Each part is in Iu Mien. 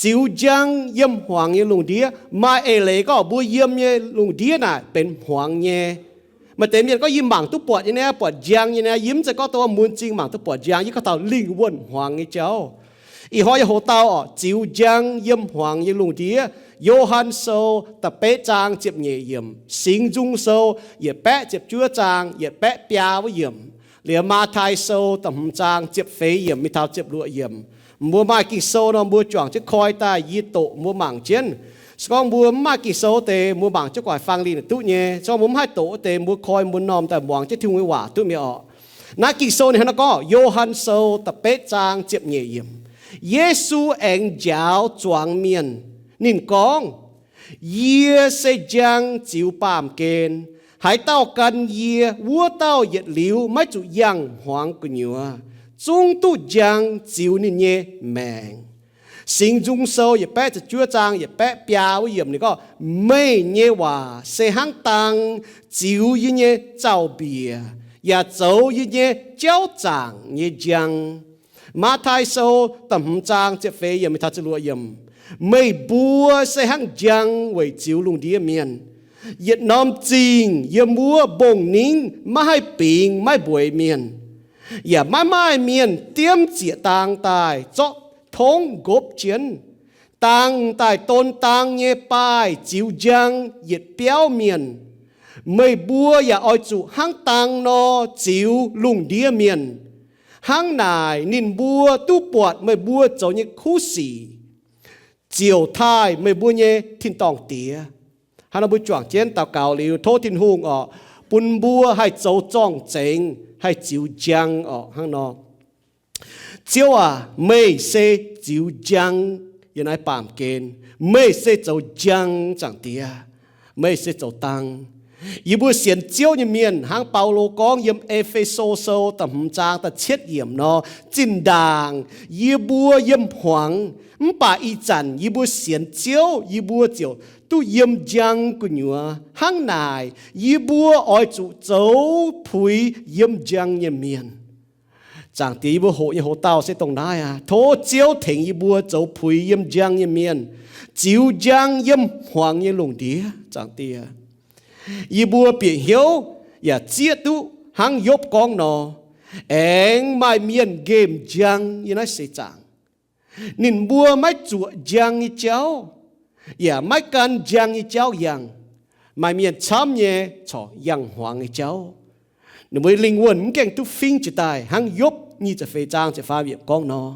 ziux njang yiem hmuangx nyei lungh ndiev. Maaih eix leiz gorngv mbuo yiem nyei lungh ndiev naaic benx hmuangx nyei. Maaih deix mienh gorngv, yie mangc duqv buatc nyei niaa, buatc njang nyei niaa, yie mv zeiz gorngv dongh mun zingh mangc duqv buatc njang, yie gorngv taux lingh wuonh hmuangx nyei jauv. Ih hnoi yie hoqc dauh orqc, ziux njang yiem hmuangx nyei lungh ndiev. Yo^han Sou da'betv zaang ziepc nyeic yiemc, Singx Nzung Sou yietc baeqv ziepc juov zaang yietc baeqv biaa wuov yiemc, liuz Matv^tai Sou da'hmz zaang ziepc feix yiemc mingh taux ziepc luoqc yiemc. Mbuo maaih Ging-Sou nor mbuo juangc jienv koi daaih yie doqc mbuo mangc jienv. Se gorngv mbuo mv maaih Ging-Sou deix, mbuo mangc jienv gu'nguaaic fang lingh duqv nyei. Se gorngv mbuo mv haih doqc deix, mbuo koi mbuo m'normh daaih muangx jienv Tin-Hungh nyei waac duqv mi'aqv orqc. Naaiv Ging-Sou ninh hnangv naaiv gorngv, Yo^han Sou da'betv zaang ziepc nyeic yiemc, Yesu aengx njaaux zuangx mienh. Ninh gorngv, Yie se njang ziux baamh gen. Haaix dauh gan yie, wuov dauh yietc liuz maiv zuqc yangh hmuangx gu'nyuoz, zungv duqv njang ziux ninh nyei maengc. Singx Nzung Sou yietc baeqv ziepc juov zaang yietc baeqv biaa wuov yiemc ninh gorngv, Meih nyei waac se hnangv dang ziux yie nyei zaux-mbiec, yaac zoux yie nyei jauv zaangc nyei njang. Matv^tai Sou da'hmz zaang ziepc feix yiemc mingh taux ziepc luoqc yiemc, Meih mbuo se hnangv njang weic ziux lungh ndiev mienh. Yietc norm zingh yiem wuov mbong-ningv maiv haih bingx maiv mbueiz mienh, yaac maiv maaih mienh diemv zieqc dang daaih zorqv tongv nqopv jienv. Dangh daaih don dang nyei baaih ziux njang yietc biauv mienh. Meih mbuo yaac oix zuqc hnangv dang nor ziux lungh ndiev mienh. Hnangv naaic ninh mbuo duqv buatc meih mbuo zoux nyei kuv sic, ziouc taaih meih mbuo nyei tin-dorngh Diex. Hnangv nor mbuo juangc jienv daux gaux liuz, tov Tin-Hungh orqc, bun mbuo haih zoux zorng-zengx, haih ziux njang orqc. Hnangv nor, Ziouv aac, meih se ziux njang yiem naaiv baamh gen. Meih se zoux njang, Zaangc Diex. Meih se zoux dang. Yie mbuo sienx Ziouv nyei mienh, hnangv Baulo gorngv yiem E^fe^so Sou da'hmz zaang da'cietv yiemc nor, zinh ndaangc yie mbuo yiem hmuangx, mv baac ih zanc yie mbuo sienx Ziouv, yie mbuo ziouc duqv yiem njang gu'nyuoz. Hnangv naaic, yie mbuo oix zuqc zoux puix yiem njang nyei mienh. Zaangc Diex, yie mbuo hoqc nyei hoc-dauh se dongh naaiv aqv. Tov Ziouv tengx yie mbuo zoux puix yiem njang nyei mienh, ziux njang yiem hmuangx nyei lungh ndiev. Zaangc Diex, yie mbuo bieqc hnyouv yaac zieqv duqv hnangv Yopv gorngv nor, aengx maaih mienh nqemh njang yiem naaiv seix zaangc. Ninh mbuo maiv zuoqc njang nyei jauv, yaac maiv gan njang nyei jauv yangh. Maaih mienh camv nyei corc yangh hmuangx nyei jauv. Ninh mbuo lingh wuonh mv gaengh duqv fingv jiex daaih, hnangv Yopv nyic ziepc feix zaang ziepc faam yiemc gorngv nor.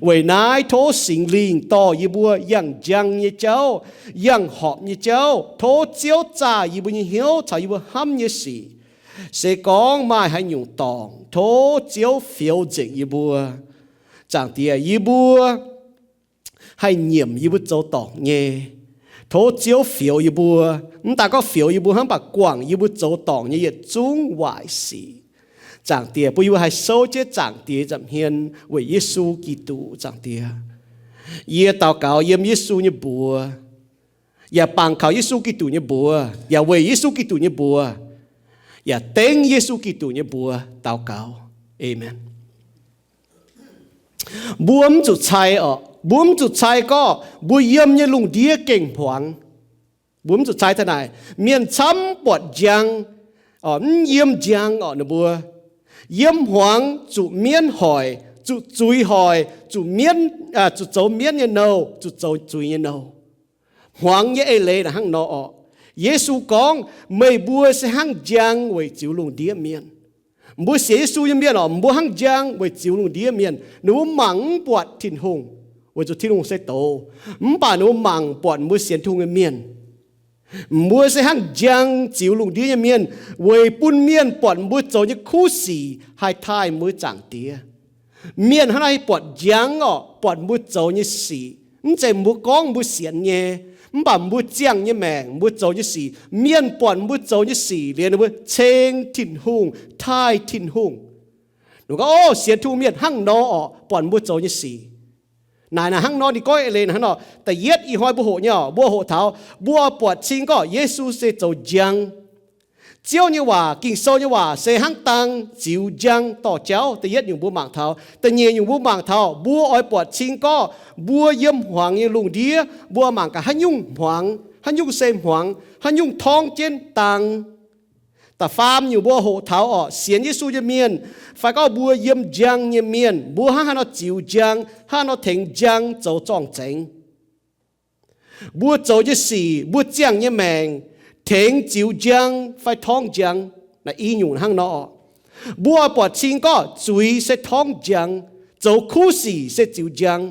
Weic naaiv tov Singx Lingh dorh yie mbuo yangh njang nyei jauv, yangh horpc nyei jauv. Tov Ziouv zaah yie mbuo nyei hnyouv caux yie mbuo hnamv nyei sic. Se gorngv maaih haaix nyungc dorngc, tov Ziouv fioux nzengc yie mbuo. Zaangc Diex, yie mbuo haih nyiemc yie mbuo zoux dorngc nyei. Tov Ziouv fioux yie mbuo. Mv daaih gorngv fioux yie mbuo hnangv, mv baac guangc yie mbuo zoux dorngc nyei yietc zungv waaic sic. Zaangc Diex, bun yie mbuo haih souv jienv Zaangc Diex nza'hmien weic Yesu Giduc. Zaangc Diex, yie daux gaux yiem Yesu nyei mbuox, yaac bangc kaux Yesu Giduc nyei mbuox, yaac weic Yesu Giduc nyei mbuox, yaac dengv Yesu Giduc nyei mbuox daux gaux. Aamen. Mbuo mv zuqc cai orqc. Mbuo mv zuqc cai gorngv mbuo yiem nyei lungh ndiev gengh hmuangx. Mbuo mv zuqc cai taux naaic. Mienh camv buatc njang, mv yiem njang orqc ninh mbuo. Yiem hmuangx zuqc mienv hoic, zuqc zuiz hoic, zuqc mienv, zuqc zoux mienv nyei nouh, zuqc zoux zuiz nyei nouh. Hmuangx nyei eix leiz naaic hnangv nor orqc. Yesu gorngv, meih mbuo se hnangv njang weic ziux lungh ndiev mienh. Mbuo sienx Yesu nyei mienh orqc, mbuo hnangv njang weic ziux lungh ndiev mienh. Ninh mbuo mangc mv buatc Tin-Hungh, weic zuqc Tin-Hungh se doz. Mv baac ninh mbuo mangc buatc mbuo sienx Tin-Hungh nyei mienh. Mbuo se hnangv njang ziux lungh ndiev nyei mienh, weic bun mienh buatc mbuo zoux nyei kuv sic haih taaih mbuo Zaangc Diex. Mienh hnangv naaiv buatc njang orqc, buatc mbuo zoux nyei sic. Mv zeiz mbuo gorngv mbuo sienx nyei, mv baac mbuo ziangh nyei maengc, mbuo zoux nyei sic. Mienh buatc mbuo zoux nyei sic liuz, ninh mbuo ceng Tin-Hungh, taaih Tin-Hungh. Ninh gorngv, o, sienx Tin-Hungh mienh hnangv nor orqc, buatc mbuo zoux nyei sic. Naaic naaic hnangv nor, ninh gorngv eix leiz hnangv nor. Da'yietv, ih hnoi mbuo hoqc nyei orqc, mbuo hoqc taux mbuo buatc cing gorngv Yesu se zoux njang. Ziouv nyei waac, Ging-Sou nyei waac se hnangv dang ziux njang dorh jauv. Da'yietv nyungc mbuo mangc taux. Da'nyeic nyungc mbuo mangc taux mbuo oix buatc cing gorqv mbuo yiem hmuangx nyei lungh ndiev mbuo mangc gaax haaix nyungc hmuangx, haaix nyungc se hmuangx, haaix nyungc torngv jienv dang. Da'faam nyungc mbuo hoqc taux orqc, sienx Yesu nyei mienh, fai gorngv mbuo yiem njang nyei mienh, mbuo hnangv haaix nor ziux njang, hnangv haaix nor tengx njang zoux zorng-zengx. Mbuo zoux nyei sic, mbuo ziangh nyei maengc, tengx ziux njang fai torngv njang. Naaiv i nyungc hnangv nor. Mbuo oix buatc cing gorqv zuiz se torngv njang, zoux kuv sic se ziux njang.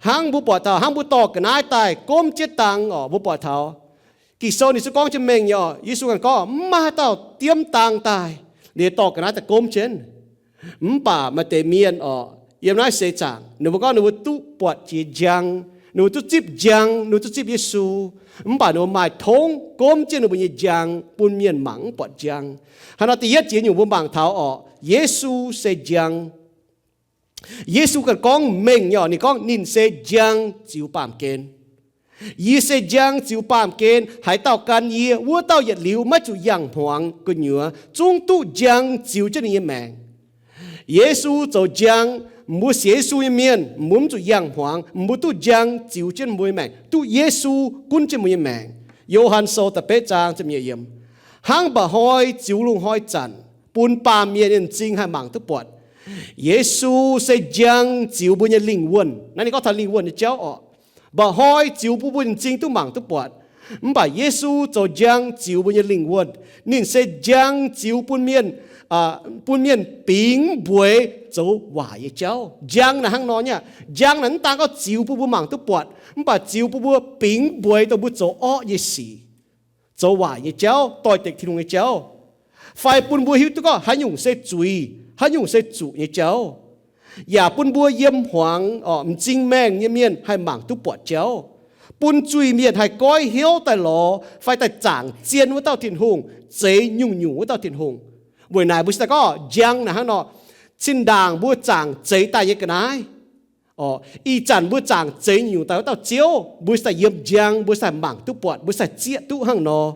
Hnangv mbuo buatc taux hnangv mbuo dorh ga'naaiv daaih gomv jienv dang orqc, mbuo buatc taux Ging-Sou ninh se gorngv jienv mengh nyei orqc. Yesu ganh gorngv mv maaih haaix dauh diemv dang daaih liuz dorh ga'naaiv daaih gomv jienv. Mv baac maaih deix mienh orqc, yiem naaiv seix zaangc ninh mbuo gorngv ninh mbuo duqv buatc jiex njang, ninh mbuo duqv zipv njang, ninh mbuo duqv zipv Yesu. Mv baac ninh mbuo maaih tongv gomv jienv ninh mbuo nyei njang bun mienh mangc mv buatc njang. Hnangv nor da'yietv jiex nyungc mbuo mangc taux orqc, Yesu se njang. Yesu ganh gorngv mengh nyei orqc, ninh gorngv ninh se njang ziux baamh gen. Yie se njang ziux baamh gen, haaix dauh gan yie, wuov dauh yietc liuz maiv zuqc yangh hmuangx gu'nyuoz, zungv duqv njang ziux jienv ninh nyei maengc. Yesu zoux njang, mbuo sienx Yesu nyei mienh, mbuo mv zuqc yangh hmuangx, mbuo duqv njang ziux jienv mbuo nyei maengc, duqv Yesu gunv jienv mbuo nyei maengc. Yo^han Sou da'betv zaang ziepc nyeic yiemc. Hnangv mba'hnoi ziux lungh hnoi zanc, bun baamh mienh nyei m'zing haih mangc duqv buatc, Yesu se njang ziux mbuo nyei lingh wuonh. Naaiv ninh gorngv taux lingh wuonh nyei jauv orqc. Mba'hnoi ziux bun mbuo nyei m'zing duqv mangc duqv buatc, mv baac Yesu zoux njang ziux mbuo nyei lingh wuonh. Ninh se njang ziux bun mienh, bun mienh bingx mbueix zoux waaic nyei jauv. Njang naaic hnangv nor nyei aqv. Njang naaic mv daan gorngv ziux bun mbuo mangc duqv buatc, mv baac ziux bun mbuo bingx mbueix dongh mbuo zoux orqv nyei sic, zoux waaic nyei jauv, doix-dekc Tin-Hungh nyei jauv, fai bun mbuo hiuv duqv gorngv haaix nyungc se zuiz, haaix nyungc se zuqc nyei jauv, yaac bun mbuo yiem hmuangx orqc, m'zing maengh nyei mienh haih mangc duqv buatc jauv, bun zuiz-mienh haih goiv hnyouv daaih lorz fai daaih zaangc zien wuov dauh Tin-Hungh, zeix nyungc-nyungc wuov dauh Tin-Hungh. Weic naaic mbuo se daaih gorngv njang naaic hnangv nor, zinh ndaangc mbuo zaangc zeix daaih nyei ga'naaiv orqc, ih zanc mbuo zaangc zeix nyungc daaih wuov dauh Ziouv, mbuo se daaih yiem njang, mbuo se daaih mangc duqv buatc, mbuo se daaih zieqv duqv hnangv nor.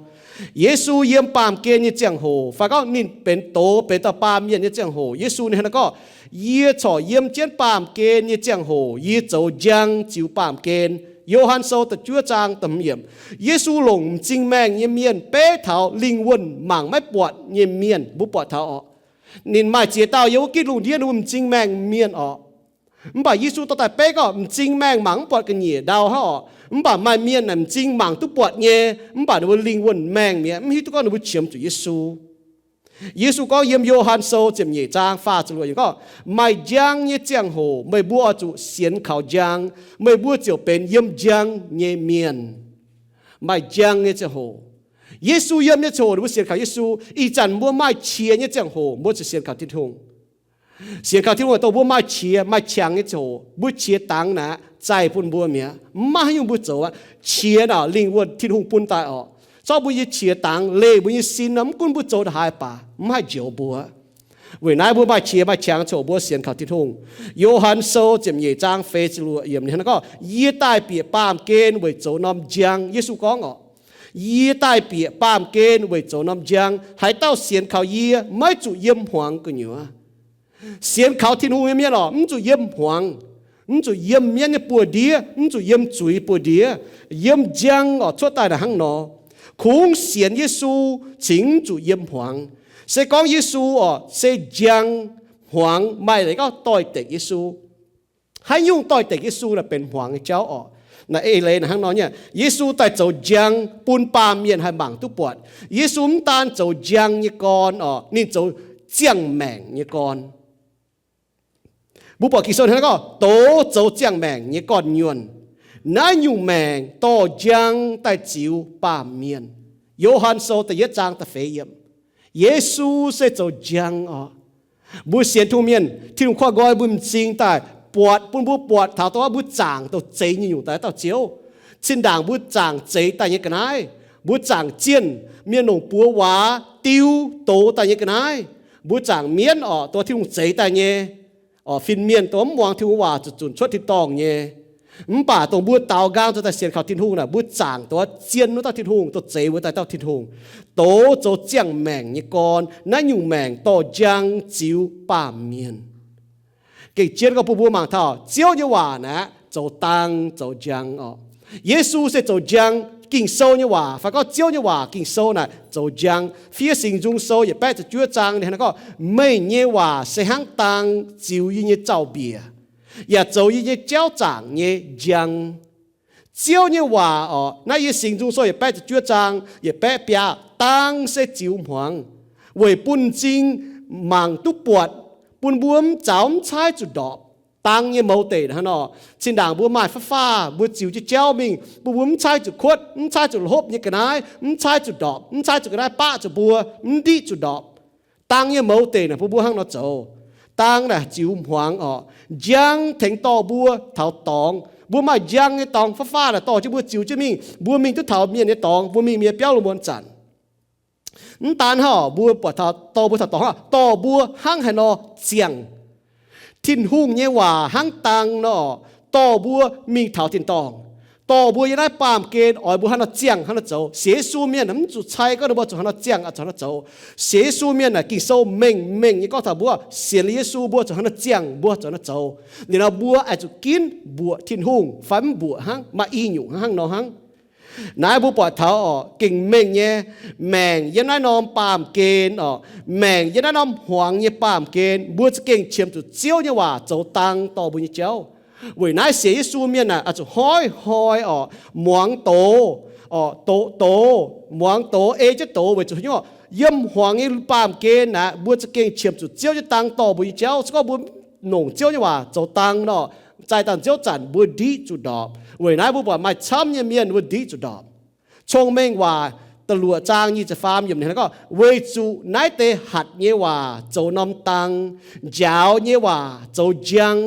Yesu yiem baamh gen nyei ziangh hoc, fai gorngv ninh benx doz benx dauh baamh mienh nyei ziangh hoc, Yesu ninh hnangv naaiv gorngv, yie corc yiem jienv baamh gen nyei ziangh hoc yie zoux njang ziux baamh gen. Yo^han Sou da'juov zaang da'hmz yiemc. Yesu longc m'zing maengh nyei mienh beiv taux lingh wuonh mangc maiv buatc nyei mienh. Mbuo buatc taux orqc, ninh maaih ziex dauh yiem wuov gitv lungh ndiev ninh mbuo m'zing maengh mienh orqc. Mv baac Yesu dorh daaih beiv gorngv m'zing maengh mangc mv buatc ga'nyiec ndau hnangv orqc. Mv baac maaih mienh naaic m'zing mangc duqv buatc nyei, mv baac ninh mbuo lingh wuonh maengh mi'aqv, mv hiuv duqv gorngv ninh mbuo qiemx zuqc Yesu. Yesu gorngv yiem Yo^han Sou ziepc nyeic zaang faah ziepc luoqc yiemc gorngv, maaih njang nyei ziangh hoc meih mbuo oix zuqc sienx kaux njang, meih mbuo ziouc benx yiem njang nyei mienh. Maaih njang nyei ziangh hoc, Yesu yiem nyei ziangh hoc ninh mbuo sienx kaux Yesu. Ih zanc mbuo maaih qiex nyei ziangh hoc mbuo zuqc sienx kaux Tin-Hungh. Sienx kaux Tin-Hungh dongh mbuo maaih qiex maaih qangx nyei ziangh hoc, mbuo qiex dangx naaic zaih bun mbuo mi'aqv. Mv maaih haaix nyungc mbuo zoux aqv. Qiex naaic lingh wuonh Tin-Hungh bun daaih orqc. Zorqv mbuo nyei qiex dangx leih mbuo nyei sin nor, mv gunv mbuo zoux haaix baac mv haih njoux mbuo. Weic naaiv mbuo maaih qiex maaih qangx ziangh hoc mbuo sienx kaux Tin-Hungh. Yo^han Sou ziepc nyeic zaang feix ziepc luoqc yiemc ninh hnangv naaiv gorngv, yie daaih bieqc baamh gen weic zoux norm njang. Yesu gorngv orqc, yie daaih bieqc baamh gen weic zoux norm njang. Haaix dauh sienx kaux yie maiv zuqc yiem hmuangx gu'nyuoz. Sienx kaux Tin-Hungh nyei mienh orqc, mv zuqc yiem hmuangx, mv zuqc yiem mienv nyei buoz-ndiev, mv zuqc yiem zuiz buoz-ndiev. Yiem njang orqc, cuotv daaih naaic hnangv nor. Kungx sienx Yesu cingx mv zuqc yiem hmuangx. Se gorngv Yesu orqc se njang, hmuangx maaih leiz gorngv doix-dekc Yesu. Haaix nyungc doix-dekc Yesu naaic benx hmuangx nyei jauv orqc. Naaiv eix leiz naaic hnangv nor nyei, Yesu daaih zoux njang bun baamh mienh haih mangc duqv buatc. Yesu mv daan zoux njang nyei gorn orqc, ninh zoux ziangh maengc nyei gorn. Mbuo buatc Ging-Sou hnangv naaiv gorngv, douz zoux ziangh maengc nyei gorn-nyuonh. Naaiv nyungc maengc dorh njang daaih ziux baamh mienh. Yo^han Sou da'yietv zaang da'feix yiemc. Yesu se zoux njang orqc. Mbuo sienx Tin-Hungh mienh, Tin-Hungh koiv-nqoi mbuo m'zing daaih buatc, bun mbuo buatc taux dongh mbuo zaangc dongh zeix nyungc-nyungc daaih dauh Ziouv. Zinh ndaangc mbuo zaangc zeix daaih nyei ga'naaiv, mbuo zaangc zienh, mienh longc buoz waac diu douz daaih nyei ga'naaiv, mbuo zaangc mienv orqc, dongh Tin-Hungh zeix daaih nyei, orqc, fin-mienh dongh mv muangx Tin-Hungh waac zuqc zunc cuotv tin-dorngh nyei. Mv baac dongh mbuo daaux nqaang zoux daaih sienx kaux Tin-Hungh naaic, mbuo zaangc dongh zien wuov dauh Tin-Hungh, dongh zeix wuov dauh Tin-Hungh, douz zoux ziangh maengc nyei gorn. Naaiv nyungc maengc dorh njang ziux baamh mienh. Gengh jienv gorngv bun mbuo mangc taux Ziouv nyei waac naaic zoux dang zoux njang oc. Yesu se zoux njang. Ging-Sou nyei waac fai gorngv Ziouv nyei waac, Ging-Sou naaic zoux njang. Fiev Singx Nzung Sou yietc baeqv ziepc juov zaang ninh hnangv gorngv, meih nyei waac se hnangv dang ziux yie nyei zaux-mbiec, yaac zoux yie nyei jauv zaangc nyei njang. Ziouv nyei waac oc, naaiv yie Singx Nzung Sou yietc baeqv ziepc juov zaang yietc baeqv biaa, dang se ziux hmuangx, weic bun m'zing mangc duqv buatc, bun mbuo mv zaux mv caaiv zuqc ndorpc. Dang nyei mouz deic hnangv nor. Zinh ndaangc mbuo maaih fav-faah, mbuo ziux jienv jauv mingh, bun mbuo mv caaiv zuqc kuotv, mv caaiv zuqc hlopv nyei ga'naaiv, mv caaiv zuqc ndorpc, mv caaiv zuqc ga'naaiv baqv zuqc mbuo, mv ndiqv zuqc ndorpc. Dang nyei mouz deic naaic bun mbuo hnangv nor zoux. Dang naaic ziux hmuangx oc. Njang tengx dorh mbuo taux dorngx. Mbuo maaih njang nyei dorngx fav-faah naaic dorh jienv mbuo ziux jienv mingh, mbuo mingh duqv taux mienh nyei dorngx, mbuo mingh mienh biauv lungh muonz zanc. Mv daan hnangv, mbuo buatc taux dorh mbuo taux dorngx hnangv, dorh mbuo hnangv haaix nor ziangh. Tin-Hungh nyei waac hnangv dang nor, dorh mbuo mingh taux tin-dorngh, dorh mbuo yiem naaiv baamh gen oix mbuo hnangv nor ziangh hnangv nor zoux. Sienx Yesu mienh mv zuqc cai gorngv ninh mbuo zuqc hnangv nor ziangh, zuqc hnangv nor zoux. Sienx Yesu mienh naaic Ging-Sou mengh mengh nyei gorngv taux mbuo sienx liuz Yesu mbuo zuqc hnangv nor ziangh, mbuo zuqc hnangv nor zoux. Liuz nor mbuo oix zuqc ginv mbuoqc Tin-Hungh fai mv mbuoqc hnangv, maaih i nyungc hnangv nor hnangv. Naaiv mbuo buatc taux oc, gengh mengh nyei, maengc yiem naaiv norm baamh gen oc, maengc yiem naaiv norm hmuangx nyei baamh gen, mbuo za'gengh qiemx zuqc Ziouv nyei waac zoux dang dorh mbuo nyei jauv. Weic naaiv sienx Yesu mienh naaic oix zuqc hnoi-hnoi oc, muangx doz, oc, doz, doz, muangx doz, ei jienv doz weic zuqc hnyouv yiem hmuangx nyei baamh gen naaic, mbuo za'gengh qiemx zuqc Ziouv nyei dang dorh mbuo nyei jauv. Se gorngv mbuo nongc Ziouv nyei waac zoux dang nor, zaih dangh Ziouv zanc mbuo ndiqv zuqc ndorpc. Weic naaiv mbuo buatc maaih camv nyei mienh mbuo ndiqv zuqc ndorpc. Cong-Mengh Waac da'luoqc zaang nyic ziepc faam yiemc ninh gorngv, weic zuqc naaiv deix hatc nyei waac zoux norm dang, njaaux nyei waac zoux njang.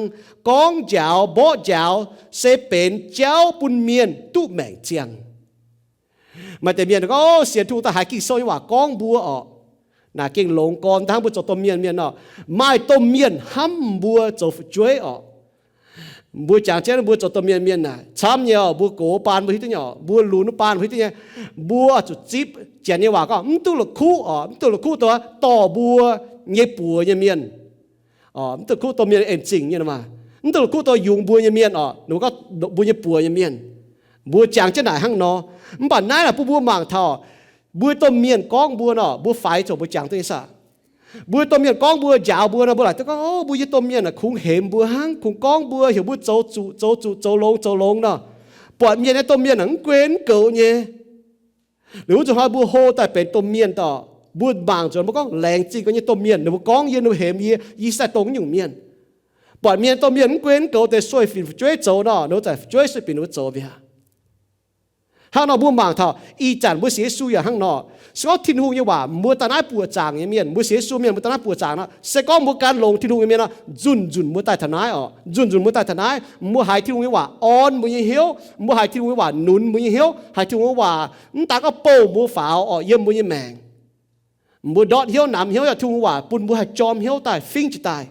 Gorngv njaaux mborqv njaaux se benx jauv bun mienh duqv maengc ziangh. Maaih deix mienh gorngv, sienx Tin-Hungh daaih haiz Ging-Sou nyei waac gorngv mbuo orqc, naaic gengh longx gorn hnangv mbuo zoux domh mienh mienh orqc. Maaih domh mienh hnamv mbuo zoux fu'jueiv orqc. Mbuo jangx jienv mbuo zoux domh mienh mienh naaic camv nyei orqc, mbuo gox baan mbuo hiuv duqv nyei orqc, mbuo lunx baan mbuo hiuv duqv nyei. Mbuo zuqc zipv Janx nyei waac gorngv mv duqv la'kuqv orqc, mv duqv la'kuqv dongh dorh mbuo nyei buoz nyei mienh. Mv duqv la'kuqv domh mienh en zingh nyei, mv duqv la'kuqv dongh yungz mbuo nyei mienh orqc, ninh mbuo gorngv mbuo nyei buoz nyei mienh. Mbuo jangx jienv naaic hnangv nor. Mv baac naaiv naaic bun mbuo mangc taux mbuo domh mienh gorngv mbuo nor, mbuo faix zoux mbuo jangx duqv nyei saah. Mbuo domh mienh gorngv mbuo, njaaux mbuo nor, mbuo laaic duqv gorngv, o, mbuo nyei domh mienh naaic kungx hemx mbuo hnangv, kungx gorngv mbuo, heuc mbuo zoux zuqc, zoux zuqc, zoux longx, zoux longx nor. Buatc mienh nyei domh mienh naaic mv guen mv goux nyei. Liuz wuov zuqc hnoi mbuo hlo daaih benx domh mienh dorh, mbuo mangc zuqc mbuo gorngv laengz zingh ga'nyei domh mienh, ninh mbuo gorngv yie, ninh mbuo hemx yie, yie se dongh nyungc mienh. Buatc mienh domh mienh mv guen mv goux deix sueih binc fu'jueiv zoux nor, ninh mbuo za'gengh fu'jueiv sueih binc ninh mbuo zoux mbiaauc. Hnangv nor mbuo mangc taux ih zanc mbuo sienx Yesu yaac hnangv nor. Se gorngv Tin-Hungh nyei waac mbuo daaih naaiv buoqc zaangc nyei mienh, mbuo sienx Yesu mienh mbuo daaih naaiv buoqc zaangc nor, se gorngv mbuo gan longx Tin-Hungh nyei mienh nor, nzunc nzunc mbuo daaih taux naaiv orqc, nzunc nzunc mbuo daaih taux naaiv, mbuo haiz Tin-Hungh nyei waac orn mbuo nyei hnyouv, mbuo haiz Tin-Hungh nyei waac nunz mbuo nyei hnyouv, haiz Tin-Hungh nyei waac mv daan gorngv bouh mbuo faaux orqc, yiem mbuo nyei maengc. Mbuo ndortv hnyouv namx hnyouv yaac Tin-Hungh waac bun mbuo haih jorm hnyouv daaih, fingx jiez daaih.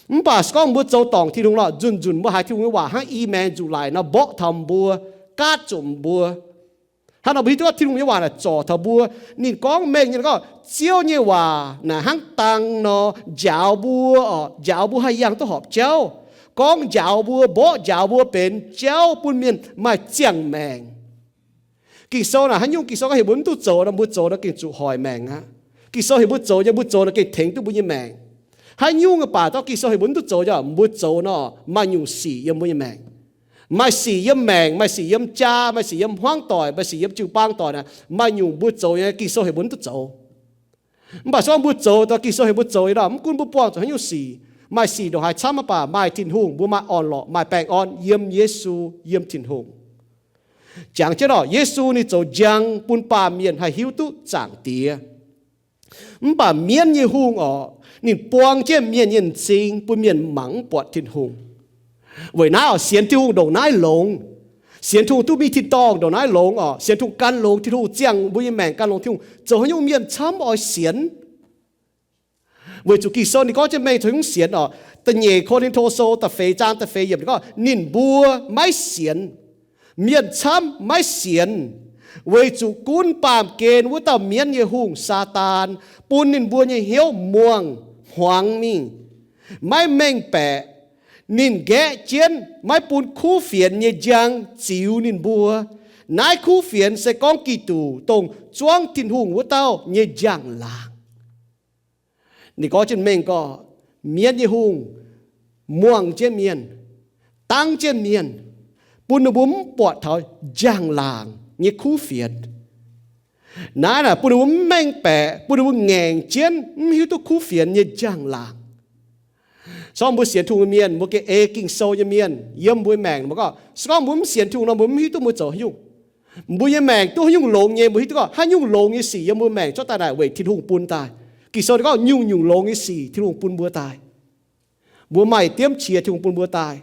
Mv baac se gorngv mbuo zoux dorngc Tin-Hungh nor, nzunc nzunc mbuo haiz Tin-Hungh nyei waac hnangv i maengx nzuqc laic nor mborqv taux mbuo, gaatv zuqc mbuo. Hnangv nor mbuo hiuv duqv Tin-Hungh nyei waac naaic zorc taux mbuo. Ninh gorngv mengh nyei gorngv, Ziouv nyei waac naaic hnangv dang nor njaaux mbuo, njaaux mbuo haih yangh duqv horpc jauv. Gorngv njaaux mbuo, mborqv njaaux mbuo benx jauv bun mienh maaih ziangh maengc. Ging-Sou naaic haaix nyungc Ging-Sou gorngv heuc mbuo mv duqv zoux nor, mbuo zoux nor gengh zuqc hoic maengc aqv. Ging-Sou heuc mbuo zoux nyei, mbuo zoux nor gengh tengx duqv mbuo nyei maengc. Haaix nyungc baac dorh Ging-Sou heuc mbuo mv duqv zoux nyei, mbuo zoux nor maaih nyungc sic yiem mbuo nyei maengc. Maaih sic yiem maengc, maaih sic yiem jaa, maaih sic yiem hmuangv doic, maaih sic yiem jiu-baang doic naaic, maaih nyungc mbuo zoux nyei Ging-Sou heuc mbuo mv duqv zoux. Mv baac se gorngv mbuo zoux dorh Ging-Sou heuc mbuo zoux nyei nor, mv gunv mbuo buangh zuqc haaix nyungc sic, maaih sic ndongc haaix camv mv baac maaih Tin-Hungh, mbuo maaih orn-lorqc, maaih baengh orn yiem Yesu, yiem Tin-Hungh. Jangx jienv orqc, Yesu ninh zoux njang bun baamh mienh haih hiuv duqv Zaangc Diex. Mv baac mienv nyei hungh orqc, ninh buang jienv mienh nyei m'zing bun mienh mangc mv buatc Tin-Hungh. Weic naaiv orqc, sienx Tin-Hungh ndongc naaiv longx. Sienx Tin-Hungh duqv mingh tin-dorngh ndongc naaiv longx orqc. Sienx Tin-Hungh gan longx, Tin-Hungh ziangh mbuo nyei maengc gan longx, Tin-Hungh zoux haaix nyungc mienh camv oix sienx. Weic zuqc Ging-Sou ninh gorngv jienv mengh zoux haaix nyungc sienx orqc. Da'nyeic Ko^lin^to Sou da'feix zaang da'feix yiemc gorngv, ninh mbuo maiv sienx. Mienh camv maiv sienx, weic zuqc gunv baamh gen wuov dauh mienv nyei hungh, Saadaan, bun ninh mbuo nyei hnyouv muangh hmuangx mingh, maiv mengh baeqc. Ninh nqaeqv jienv maiv bun kuv fienx nyei njang ziux ninh mbuo. Naaiv kuv fienx se gorngv Giduc, dongh zuangv Tin-Hungh wuov dauh, nyei njang-laangc. Ninh gorngv jienv mengh gorngv, mienv nyei hungh muangh jienv mienh, dangv jienv mienh, bun ninh mbuo mv buatc taux njang-laangc nyei kuv fienx. Naaiv naaic bun ninh mbuo mv mengh baeqc, bun ninh mbuo ngaengc jienv mv hiuv duqv kuv fienx nyei njang-laangc. Se gorngv mbuo sienx Tin-Hungh nyei mienh, mbuo gengh ei Ging-Sou nyei mienh, yiem mbuo maengc mbuo gorngv, se gorngv mbuo mv sienx Tin-Hungh nor, mbuo mv hiuv duqv mbuo zoux haaix nyungc. Mbuo nyei maengc duqv haaix nyungc longx nyei, mbuo hiuv duqv gorngv haaix nyungc longx nyei sic yiem mbuo maengc cuotv daaih naaic weic Tin-Hungh bun daaih. Ging-Sou ninh gorngv nyungc-nyungc longx nyei sic Tin-Hungh bun mbuo daaih. Mbuo maaih diemv qiex Tin-Hungh bun mbuo daaih.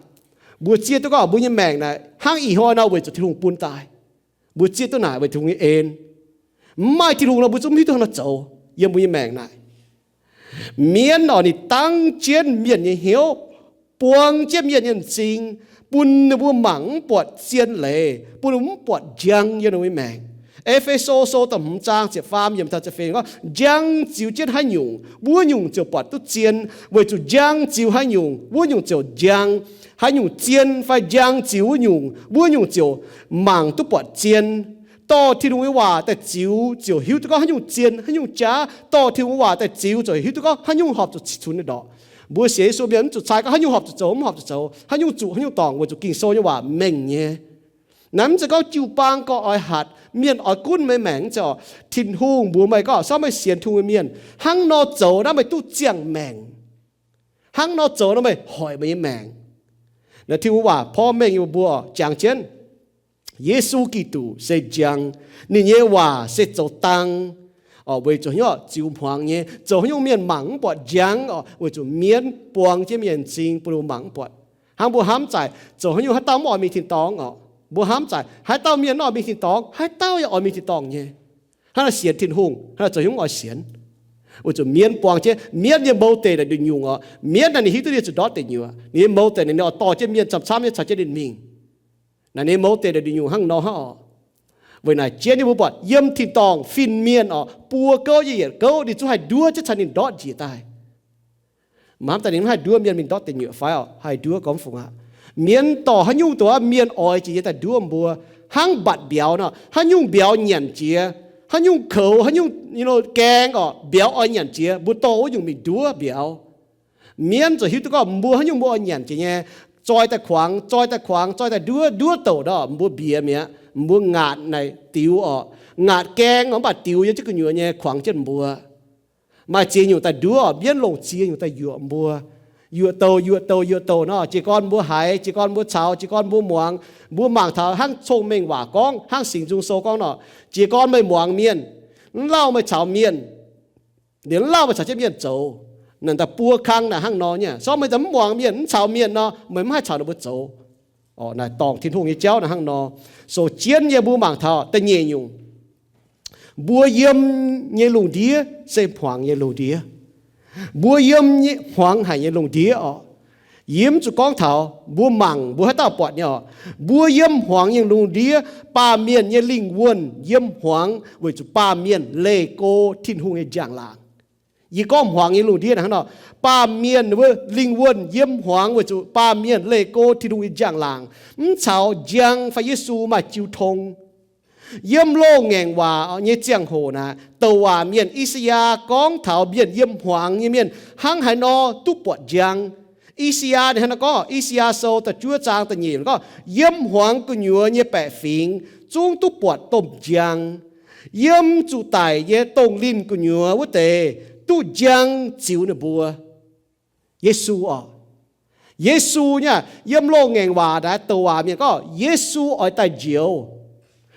Mbuo zieqv duqv gorngv mbuo nyei maengc naaic hnangv ih hnoi nor weic zuqc Tin-Hungh bun daaih. Mbuo zieqv duqv naaic weic Tin-Hungh nyei en. Mv maaih Tin-Hungh nor mbuo zungv mv hiuv duqv haaix nor zoux yiem mbuo nyei maengc naaic. Mienv orqc, ninh dangv jienv mienh nyei hnyouv, buang jienv mienh nyei m'zing, bun ninh mbuo mangc mv buatc zien leiz, bun ninh mbuo mv buatc njang yiem ninh mbuo nyei maengc. E^fe^so Sou da'hmz zaang ziepc faam yiemc taux ziepc feix gorngv, njang ziux jienv haaix nyungc, wuov nyungc ziouc buatc duqv zien, weic zuqc njang ziux haaix nyungc, wuov nyungc ziouc njang. Haaix nyungc zien fai njang ziux wuov nyungc, wuov nyungc ziouc mangc duqv buatc zien. Dorh Tin-Hungh nyei waac daaih ziux ziouc hiuv duqv gorngv haaix nyungc zien, haaix nyungc jaav. Dorh Tin-Hungh nyei waac daaih ziux ziouc hiuv duqv gorngv haaix nyungc horpc zuqc cunx nyei ndorqc. Mbuo sienx Yesu mienh mv zuqc cai gorngv haaix nyungc horpc zuqc zoux, mv horpc zuqc zoux, haaix nyungc zuqc, haaix nyungc dorngc, weic zuqc Ging-Sou nyei waac mengh nyei. Naaiv mv zeiz gorngv jiu-baang gorngv oix hatc, mienh oix gunv meih maengc, mv zeiz orqc. Tin-Hungh mbuox meih gorngv, se gorngv meih sienx Tin-Hungh nyei mienh, hnangv nor zoux naaiv meih duqv ziangh maengc. Hnangv nor zoux nor meih hoic meih nyei maengc. Naaiv Tin-Hungh waac porv mengh yiem mbuo jangx jienv, Yesu Giduc se njang, ninh nyei waac se zoux dang, orqc, weic zuqc haaix nyungc ziux hmuangx nyei, zoux haaix nyungc mienh mangc mv buatc njang, orqc, weic zuqc mienv buang jienv mienh m'zing bun ninh mbuo mangc mv buatc. Hnangv mbuo hnamv zaaic, zoux haaix nyungc haaix dauh mv oix mingh tin-dorngh, orqc, mbuo hnamv zaaic haaix dauh mienh mv oix mingh tin-dorngh, haaix dauh yaac oix mingh tin-dorngh nyei. Hnangv naaic sienx Tin-Hungh, hnangv naaic zoux haaix nyungc oix sienx, weic zuqc mienv buang jienv, mienv nyei motivated naaic nduqc nyungc orqc. Mienv naaic ninh hiuv duqv ninh zuqc ndortv deic nyuoqc, ninh nyei motivated naaic ninh oix dorh jienv mienh camv-camv nyei caux jienv ninh mingh. Naaic ninh motivated naaic nduqc nyungc hnangv nor hnangv orqc. Weic naaic jienv nyei mbuo buatc yiem tin-dorngh fin-mienh orqc, buo gouv nyei yietc gouv ninh zungv haih nduov jienv caux ninh ndortv njiec daaih. Mv hnamv daaih ninh mv haih nduov mienh mingh ndortv deic nyuoqc fai orqc, haih nduov gormx fungc aqv. Mienv dorh haaix nyungc dongh mienh oix jiex nyei daaih nduov mbuo. Hnangv mbatc mbiauz nor, haaix nyungc mbiauz nyanc jiex, haaix nyungc koux, haaix nyungc gaeng orqc, mbiauz oix nyanc jiex, mbuo dorh wuov nyungc mingh nduov mbiauz. Mienv ziouc hiuv duqv gorngv mbuo haaix nyungc mbuo oix nyanc jiex nyei, zoi daaih kuangx, zoi daaih kuangx, zoi daaih nduov, nduov douc ndortv mbuo mbiex mi'aqv. Mbuo ngaatc naaic diux orqc, ngaatc gaeng orqc, mv baac diux yiem jienv gu'nyuoz nyei kuangx jienv mbuo. Maaih ziex nyungc daaih nduov orqc, mienv longc ziex nyungc daaih yuoqc mbuo. Yuoqc douc, yuoqc douc, yuoqc douc nor, jiez gorn mbuo haiz, jiez gorn mbuo caux, jiez gorn mbuo muangx, mbuo mangc taux hnangv cong-mengh waac gorngv, hnangv Singx Nzung Sou gorngv nor, jiez gorn meih muangx mienh, mv lauh meih caux mienh, liemh mv lauh meih caux jienv mienh zoux. Naaic daaih buo kang naaic hnangv nor nyei. Se gorngv meih daaih mv muangx mienh, mv caux mienh nor, meih mv haih caux ninh mbuo zoux. Naaic dorngc Tin-Hungh nyei jauv naaic hnangv nor. So jienv nyei mbuo mangc taux da'nyeic nyungc, mbuo yiem nyei lungh ndiev se hmuangx nyei lungh ndiev. Mbuo yiem nyei hmuangx haic nyei lungh ndiev orqc. Yie mv zuqc gorngv taux mbuo mangc mbuo haaix dauh buatc nyei orqc. Mbuo yiem hmuangx nyei lungh ndiev, baamh mienh nyei lingh wuonh yiem hmuangx weic zuqc baamh mienh leih go Tin-Hungh nyei njang-laangc. Yie gorngv hmuangx nyei lungh ndiev naaic hnangv nor, baamh mienh wuov lingh wuonh yiem hmuangx weic zuqc baamh mienh leih go Tin-Hungh nyei njang-laangc, mv caux njang fai Yesu maaih jiu tong. Yiem loz-ngaengc waac nyei ziangh hoc naaic, douc waac mienh I^saa^yaa gorngv taux mienh yiem hmuangx nyei mienh hnangv haaix nor duqv buatc njang. I^saa^yaa ninh hnangv nor gorngv, I^saa^yaa Sou da'juov zaang da'nyeic gorngv, yiem hmuangx gu'nyuoz nyei baeqc fingx zungv duqv buatc domh njang. Yiem zuqc daic nyei dongh linh gu'nyuoz wuov deix duqv njang ziux ninh mbuo. Yesu orqc, Yesu nyei, yiem loz-ngaengc waac naaic douc waac mienh gorngv Yesu oix daaih njoux.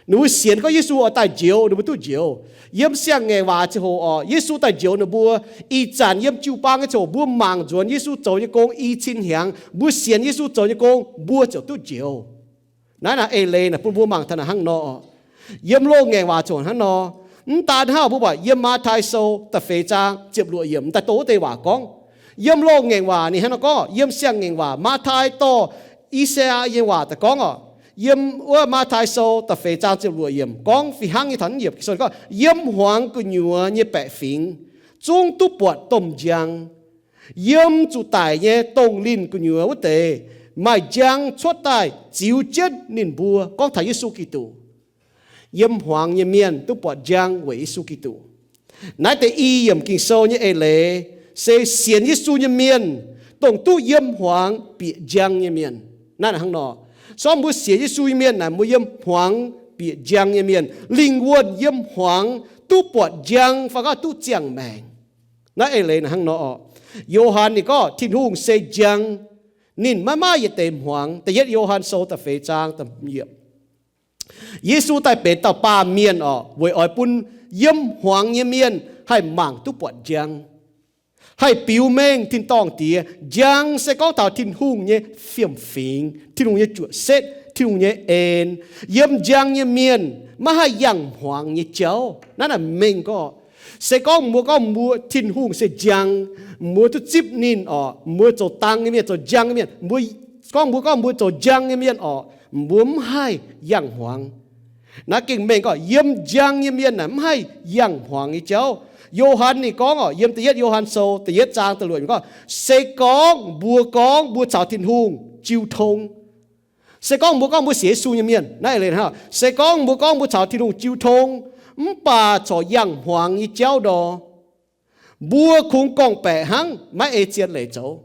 Ninh mbuo sienx gorngv Yesu oix daaih njoux, ninh mbuo duqv njoux. Yiem siang-ngaengc waac ziangh hoc orqc, Yesu daaih njoux ninh mbuo. Ih zanc yiem jiu-baang nyei ziangh hoc mbuo mangc nzuonx Yesu zoux nyei gong i cin hnyangx, mbuo sienx Yesu zoux nyei gong, mbuo ziouc duqv njoux. Naaiv naaic eix leiz naaic bun mbuo mangc taux naaic hnangv nor orqc. Yiem loz-ngaengc waac ziangh hoc hnangv nor. Mv daan hnangv, mbuo buatc yiem Matv^tai Sou da'feix zaang ziepc luoqc yiemc daaih dongh wuov deix waac gorngv, Yiem Loz-Ngaengc Waac ninh hnangv nor gorngv, yiem Siang-Ngaengc Waac, Matv^tai dorh I^saa^yaa nyei waac daaih gorngv oc. Yiem wuov Matv^tai Sou da'feix zaang ziepc luoqc yiemc gorngv fih hnangv nyei, taux yiemc Ging-Sou gorngv, yiem hmuangx gu'nyuoz nyei baeqc fingx zungv duqv buatc domh njang. Yiem zuqc daic nyei dongh linh gu'nyuoz wuov deix maaih njang cuotv daaih ziux jienv ninh mbuo, gorngv taux Yesu Giduc. Yiem hmuangx nyei mienh duqv buatc njang weic Yesu Giduc. Naaiv deix i yiemc Ging-Sou nyei eix leiz se sienx Yesu nyei mienh, dongh duqv yiem hmuangx bieqc njang nyei mienh. Naaiv hnangv nor, se gorngv mbuo sienx Yesu nyei mienh naaic, mbuo yiem hmuangx bieqc njang nyei mienh, lingh wuonh yiem hmuangx duqv buatc njang fai gorngv duqv ziangh maengc. Naaiv eix leiz naaic hnangv nor oc. Yo^han ninh gorngv Tin-Hungh se njang, ninh maiv maaih yietc deix hmuangx. Da'yietv Yo^han Sou da'feix zaang da'hmz yiemc. Yesu daaih benx dauh baamh mienh oc, weic oix bun yiem hmuangx nyei mienh haih mangc duqv buatc njang, haih biux mengh tin-dorngh Diex. Njang se gorngv taux Tin-Hungh nyei fiem-fingx, Tin-Hungh nyei juoqc setv, Tin-Hungh nyei en. Yiem njang nyei mienh maiv haih yangh hmuangx nyei jauv. Naaiv naaic mengh gorngv, se gorngv mbuo gorngv mbuo Tin-Hungh se njang, mbuo duqv zipv ninh oc, mbuo zoux dang nyei mienh, zoux njang nyei mienh, mbuo gorngv mbuo gorngv mbuo zoux njang nyei mienh oc, mbuo mv haih yangh hmuangx. Naaiv gengh mengh gorngv yiem njang nyei mienh naaic mv haih yangh hmuangx nyei jauv. Yo^han ninh gorngv oc, yiem da'yietv Yo^han Sou da'yietv zaang da'luoqc yiemc gorngv, se gorngv mbuo gorngv mbuo caux Tin-Hungh jiu tong, se gorngv mbuo gorngv mbuo sienx Yesu nyei mienh, naaiv eix leiz hnangv, se gorngv mbuo gorngv mbuo caux Tin-Hungh jiu tong, mv baac corc yangh hmuangx nyei jauv nor, mbuo kungx gorngv-baeqc hnangv, maiv ei zien leiz zoux.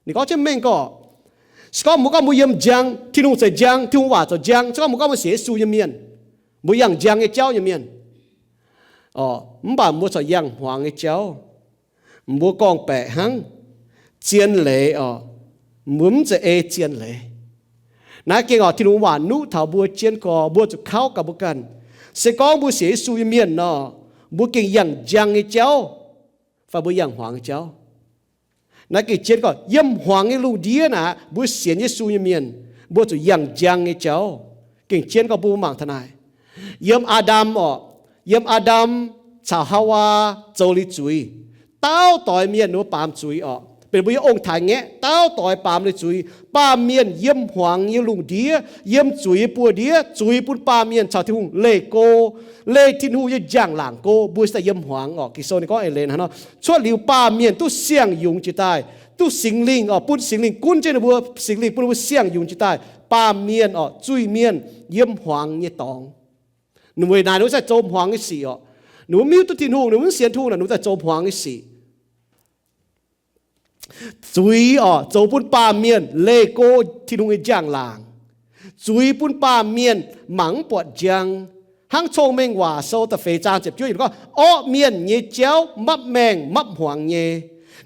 Ninh gorngv jienv mengh gorngv, se gorngv mbuo gorngv mbuo yiem njang, Tin-Hungh zeiz njang, Tin-Hungh waac zoux njang, se gorngv mbuo gorngv mbuo sienx Yesu nyei mienh, mbuo yangh njang nyei jauv nyei mienh, mv baac mbuo corc yangh hmuangx nyei jauv, mbuo gorngv-baeqc hnangv, zien leiz oc, mbuo mv zeiz ei zien leiz. Naaiv gengh oc, Tin-Hungh waac nuqv taux mbuo jienv gorx, mbuo zuqc kauv gaax mbuo ganh. Se gorngv mbuo sienx Yesu nyei mienh nor, mbuo gengh yangh njang nyei jauv fai mbuo yangh hmuangx nyei jauv? Naaiv gengh jienv gorngv yiem hmuangx nyei lungh ndiev naaic, mbuo sienx Yesu nyei mienh, mbuo zuqc yangh njang nyei jauv. Gengh jienv gorngv mbuo mangc taux naaic, yiem Aa^ndam oc, yiem Aa^ndam caux Haawaa zoux liuz zuiz, dauh doix mienh ninh mbuo baamz zuiz oc. Benx mbuo nyei ong-taaix-ngaeqv, dauh doix baamz liuz zuiz. Baamh mienh yiem hmuangx nyei lungh ndiev, yiem zuiz nyei buoz-ndiev, zuiz bun baamh mienh caux Tin-Hungh leih go, leih Tin-Hungh nyei njang-laangc go. Mbuo se daaih yiem hmuangx oc. Ging-Sou ninh gorngv eix leiz hnangv nor, cuotv liuz baamh mienh duqv siang-yungz jiex daaih, duqv Singx Lingh oc, bun Singx Lingh gunv jienv ninh mbuo, Singx Lingh bun ninh mbuo siang-yungz jiex daaih, baamh mienh oc, zuiz-mienh yiem hmuangx nyei dorngx. Ninh weic naaic ninh mbuo zaih zoux hmuangx nyei sic oc. Ninh mbuo mv hiuv duqv Tin-Hungh, ninh mbuo mv sienx Tin-Hungh naaic, ninh mbuo zaih zoux hmuangx nyei sic. Zuiz oc, zoux bun baamh mienh leih go Tin-Hungh nyei njang-laangc. Zuiz bun baamh mienh mangc mv buatc njang. Hnangv Cong-Mengh Waac Sou da'feix zaang ziepc juov yiemc gorngv, orqv mienh nyei jauv mapv maengh mapv hmuangx nyei.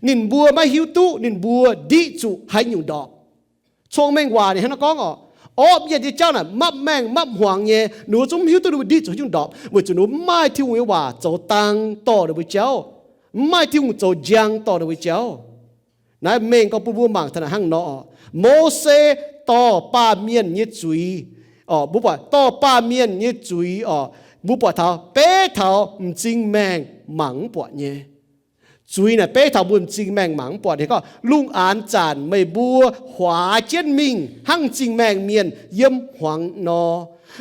Ninh mbuo maiv hiuv duqv ninh mbuo ndiqv zuqc haaix nyungc ndorpc. Cong-Mengh Waac ninh hnangv naaiv gorngv oc, orqv mienh nyei jauv naaic mapv maengh mapv hmuangx nyei. Ninh mbuo zungv mv hiuv duqv ninh mbuo ndiqv zuqc haaix nyungc ndorpc, weic zuqc ninh mbuo mv maaih Tin-Hungh nyei waac zoux dang dorh ninh mbuo jauv, mv maaih Tin-Hungh zoux njang dorh ninh mbuo jauv. Naaiv mengh gorngv bun mbuo mangc taux naaic hnangv nor oc. Mose dorh baamh mienh nyei zuiz oc, mbuo buatc dorh baamh mienh nyei zuiz oc, mbuo buatc taux beiv taux m'zing maengh mangc mv buatc nyei. Zuiz naaic beiv taux mbuo m'zing maengh mangc mv buatc nyei. Gorngv lungh aanx zanc meih mbuo huaax jienv mingh hnangv m'zing maengh mienh yiem hmuangx nor,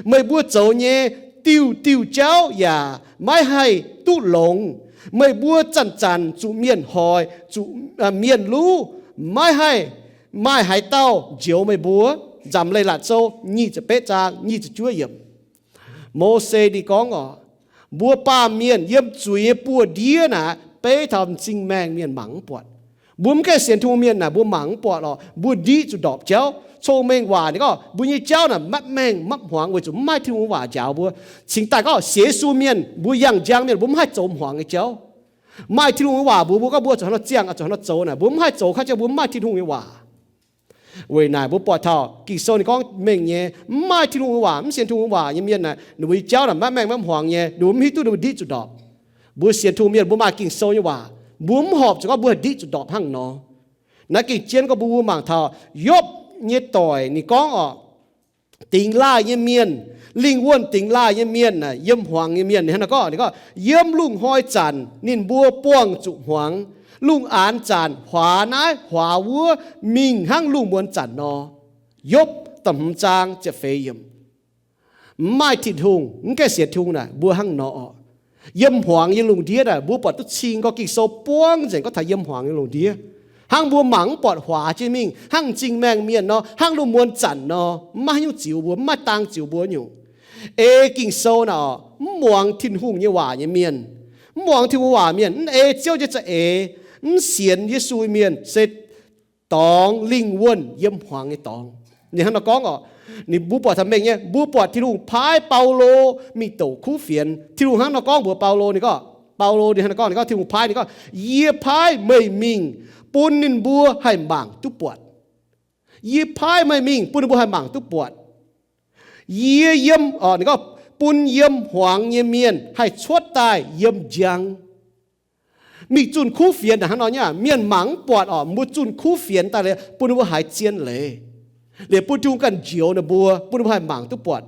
meih mbuo zoux nyei diuh diuh jauv yaac maiv haih duqv longx. Meih mbuo zanc-zanc zuqc mienh hoic, zuqc mienh luv, maiv haih maaih haaix dauh njoux meih mbuo. Nzamc Leiz-Latc Sou nyic ziepc betv zaang nyic ziepc juov yiemc. Mose ninh gorngv oc, mbuo baamh mienh yiem zuiz nyei buoz-ndiev naaic beiv taux m'zing maengh mienh mangc mv buatc. Mbuo mv gaengh sienx Tin-Hungh mienh naaic mbuo mangc mv buatc oc, mbuo ndiqv zuqc ndorpc jauv. Cong-Mengh Waac ninh gorngv mbuo nyei jauv naaic mapv maengh mapv hmuangx weic zuqc mv maaih Tin-Hungh nyei waac njaaux mbuo. Cingx daaih gorngv sienx Yesu mienh, mbuo yangh njang mienh, mbuo mv haih zoux hmuangx nyei jauv. Maaih Tin-Hungh nyei waac mbuox mbuo gorngv mbuo zuqc haaix nor ziangh, zuqc haaix nor zoux naaic, mbuo mv haih zoux, kaiv jang mbuo mv maaih Tin-Hungh nyei waac. Weic naaic mbuo buatc taux Ging-Sou ninh gorngv mengh nyei, mv maaih Tin-Hungh nyei waac, mv sienx Tin-Hungh nyei waac nyei mienh naaic, ninh mbuo nyei jauv naaic mapv maengh mapv hmuangx nyei, ninh mbuo mv hiuv duqv ninh mbuo ndiqv zuqc ndorpc. Mbuo sienx Tin-Hungh mienh mbuo maaih Ging-Sou nyei waac, mbuo mv horpc zuqc gorngv mbuo haih ndiqv zuqc ndorpc hnangv nor. Naaiv gengh jienv gorngv mbuo mbuo mangc taux Yopv nyei doic ninh gorngv oc, dingx laaih nyei mienh, lingh wuonh dingx laaih nyei mienh, yiem hmuangx nyei mienh, ninh hnangv naaiv gorngv, ninh gorngv, yiem lungh hnoi zanc ninh mbuo buangh zuqc hmuangx, Lungh aanx zanc huaax naaiv huaax wuov mingh hnangv lungh muonz zanc nor. Yopv da'hmz zaang ziepc feix yiemc. Mv maaih Tin-Hungh, mv gaengh sienx Tin-Hungh naaic, mbuo hnangv nor oc. Yiem hmuangx nyei lungh ndiev naaic, mbuo buatc duqv cing gorngv Ging-Sou buangv nzengc gorngv taux yiem hmuangx nyei lungh ndiev. Hnangv mbuo mangc mv buatc huaax jienv mingh, hnangv m'zing maengh mienh nor, hnangv lungh muonz zanc nor, mv maaih haaix nyungc ziux mbuo, mv maaih dang ziux mbuo nyungc. Ei Ging-Sou naaic oc, mv muangx Tin-Hungh nyei waac nyei mienh, mv muangx Tin-Hungh waac mienh, mv ei Ziouv nyei za'eix, mv sienx Yesu mienh se dorngx lingh wuonh yiem hmuangx nyei dorngx. Ninh hnangv nor gorngv oc. Ninh, mbuo buatc taux mengh nyei, mbuo buatc Tin-Hungh paaiv Baulo mingh douc kuv fienx. Tin-Hungh hnangv nor gorngv mbuox Baulo, ninh gorngv, Baulo ninh hnangv nor gorngv, ninh gorngv, Tin-Hungh paaiv ninh gorngv, Yie paaiv meih mingh bun ninh mbuo haih mangc duqv buatc. Yie paaiv meih mingh bun ninh mbuo haih mangc duqv buatc. Yie yiem, ninh gorngv, bun yiem hmuangx nyei mienh haih cuotv daaih yiem njang. Mingh zunh kuv fienx naaic hnangv nor nyei, mienh mangc mv buatc oc, mbuo zunh kuv fienx daaih liuz bun ninh mbuo haiz zien leiz, liuz bun Tin-Hungh ganh njoux ninh mbuo, bun ninh mbuo haih mangc duqv buatc,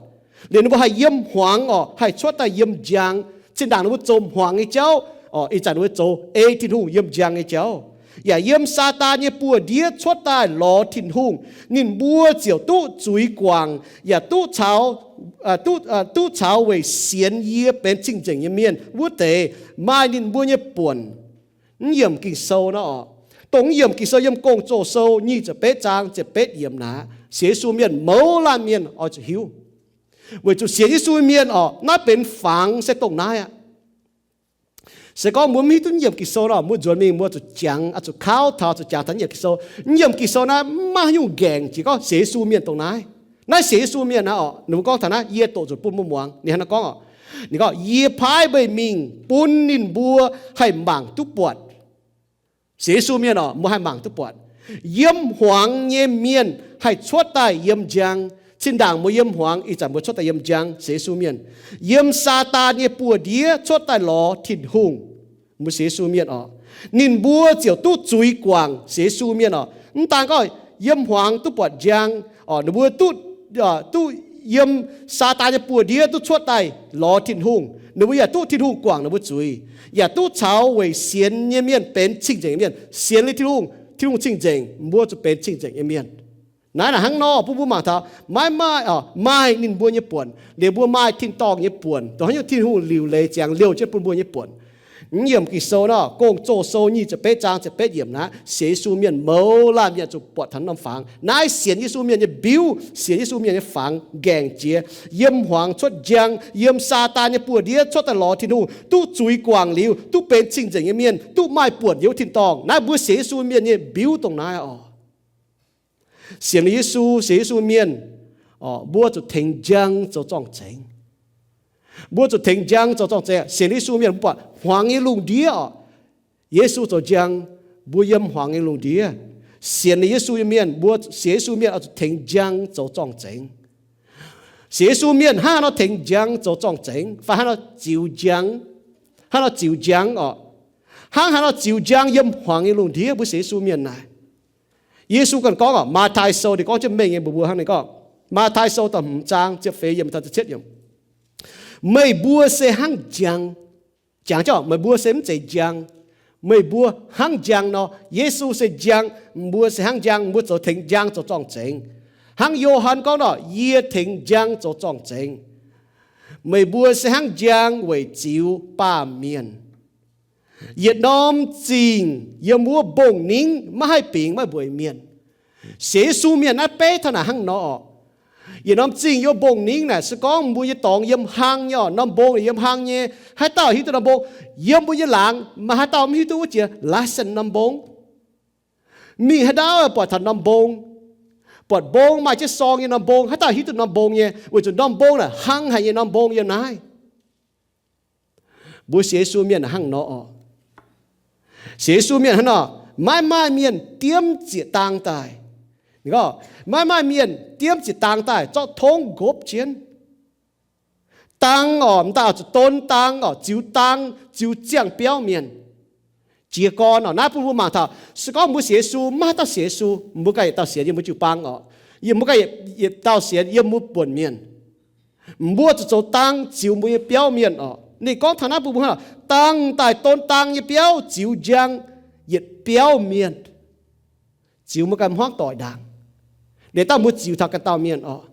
liuz ninh mbuo haih yiem hmuangx oc, haih cuotv daaih yiem njang. Zinh ndaangc ninh mbuo zoux hmuangx nyei jauv oc, ih zanc ninh mbuo zoux ei Tin-Hungh yiem njang nyei jauv, yaac yiem Saadaan nyei buoz-ndiev cuotv daaih lorz Tin-Hungh, ninh mbuo ziouc duqv zuiz guangc, yaac duqv caux, duqv, duqv caux weic sienx yie benx cing-nzengc nyei mienh wuov deix maaih ninh mbuo nyei buonc. Mv yiemc Ging-Sou nor oc, dongh mv yiemc Ging-Sou yiem Gong-Zoh Sou nyic ziepc betv zaang ziepc betv yiemc naaic, sienx Yesu mienh mouz laanh mienh oix zuqc hiuv. Weic zuqc sienx Yesu mienh oc, naaiv benx fangx se dongh naaiv aqv. Se gorngv mbuo mv hiuv duqv mv yiemc Ging-Sou nor, mbuo nzuonx mingh mbuo zuqc jangx, zuqc kauv taux, zuqc jangx taux mv yiemc Ging-Sou. Mv yiemc Ging-Sou naaiv mv maaih haaix nyungc nqaengc jiex gorngv sienx Yesu mienh dongh naaiv. Naaiv sienx Yesu mienh naaiv oc, ninh mbuo gorngv taux naaiv, yie doqc nzunc bun mbuo muangx. Ninh hnangv nor gorngv oc, ninh gorngv, Yie paaiv meih mingh bun ninh mbuo haih mangc duqv buatc. Sienx Yesu mienh oc, mbuo haih mangc duqv buatc. Yiem hmuangx nyei mienh haih cuotv daaih yiem njang. Zinh ndaangc mbuo yiem hmuangx, ih zanc mbuo cuotv daaih yiem njang, sienx Yesu mienh. Yiem Saadaan nyei buoz-ndiev cuotv daaih lorz Tin-Hungh, mbuo sienx Yesu mienh oc, ninh mbuo ziouc duqv zuiz guangc, sienx Yesu mienh oc. Mv daan gorngv yiem hmuangx duqv buatc njang oc, ninh mbuo duqv, duqv yiem Saadaan nyei buoz-ndiev duqv cuotv daaih lorz Tin-Hungh, ninh mbuo yaac duqv Tin-Hungh guangc ninh mbuo zuiz, yaac duqv caux weic sienx nyei mienh benx cing-nzengc nyei mienh. Sienx liuz Tin-Hungh, Tin-Hungh cing-nzengc, mbuo zuqc benx cing-nzengc nyei mienh. Naaiv naaic hnangv nor bun mbuo mangc taux maiv maaih, maaih ninh mbuo nyei buonc, liuz mbuo maaih tin-dorngh nyei buonc, dongh haaix nyungc Tin-Hungh liuc leiz ziangx liouh jienv bun mbuo nyei buonc. Mv yiemc Ging-Sou nor, Gong-Zoh Sou nyic ziepc betv zaang ziepc betv yiemc naaiv, sienx Yesu mienh mouz laanh mienh zuqc buatc taux norm fangx. Naaiv sienx Yesu mienh nyei mbiuv, sienx Yesu mienh nyei fangx nqaengc jiex. Yiem hmuangx cuotv njang, yiem Saadaan nyei buoz-ndiev cuotv daaih lorz Tin-Hungh, duqv zuiz guangc liuz, duqv benx cing-nzengc nyei mienh, duqv maaih buonc yiem wuov tin-dorngh. Naaiv mbuo sienx Yesu mienh nyei mbiuv dongh naaiv oc. Sienx liuz Yesu, sienx Yesu mienh, mbuo zuqc tengx njang zoux zorng-zengx. Mbuo zuqc tengx njang zoux zorng-zengx. Sienx liuz Yesu mienh, mbuo buatc hmuangx nyei lungh ndiev oc, Yesu zoux njang, mbuo yiem hmuangx nyei lungh ndiev. Sienx liuz Yesu nyei mienh, mbuo sienx Yesu mienh oix zuqc tengx njang zoux zorng-zengx. Sienx Yesu mienh hnangv haaix nor tengx njang zoux zorng-zengx fai hnangv haaix nor ziux njang, hnangv haaix nor ziux njang oc. Hnangv haaix nor ziux njang yiem hmuangx nyei lungh ndiev, mbuo sienx Yesu mienh naaic. Yesu ganh gorngv oc, Matv^taai Sou ninh gorngv jienv mengh nyei mbuox mbuo hnangv naaiv gorngv, Matv^taai Sou da'hmz zaang ziepc feix yiemc taux ziepc cietv yiemc, Meih mbuo se hnangv njang. Jangx jienv, meih mbuo se mv zeiz njang. Meih mbuo hnangv njang nor, Yesu se njang, mbuo se hnangv njang, mbuo zoux tengx njang zoux zorng-zengx. Hnangv Yo^han gorngv nor, Yie tengx njang zoux zorng-zengx. Meih mbuo se hnangv njang weic ziux baamh mienh. Yietc norm zingh yiem wuov mbong-ningv maiv haih bingx maiv mbueiz mienh. Sienx Yesu mienh naaiv beiv taux naaic hnangv nor oc. Yietc norm zingh yiem mbong-ningv naaic se gorngv mbuo nyei dorngx yiem hlang nyei oc, norm mbong yiem hlang nyei. Haaix dauh hiuv duqv norm mbong? Yiem mbuo nyei laangz maaih haaix dauh mv hiuv duqv wuov jiex license norm mbong? Mingh haaix ndau buatc taux norm mbong, buatc mbong maaih jienv sorng nyei norm mbong, haaix dauh hiuv duqv norm mbong nyei? Weic zuqc norm mbong naaic hlang haic nyei norm mbong yiem naaiv. Mbuo sienx Yesu mienh hnangv nor oc. Sienx Yesu mienh hnangv nor, maiv maaih mienh diemv ziec dang daaih. Maiv maaih mienh diemv ziec dang daaih zorqv tongv nqopv jienv. Dang oc, m'daaih oix zuqc don dang oc, ziux dang, ziux ziangh biauv mienh. Jiez gorn oc, naaiv bun mbuo mangc taux se gorngv mbuo sienx Yesu, maiv haaix dauh sienx Yesu, mbuo ganh yietc dauh sienx yiem mbuo jiu-baang oc, yiem mbuo ganh yietc dauh sienx yiem mbuo buonc mienh. Mbuo zuqc zoux dang ziux mbuo nyei biauv mienh oc. Ninh gorngv taux naaiv bun mbuo hnangv, dang daaih don dang nyei biauv ziux njang, yietc biauv mienh, ziux mbuo ganh hmuangv doic ndaangc. Liuz dauh mbuo ziux taux ganh dauh mienh oc.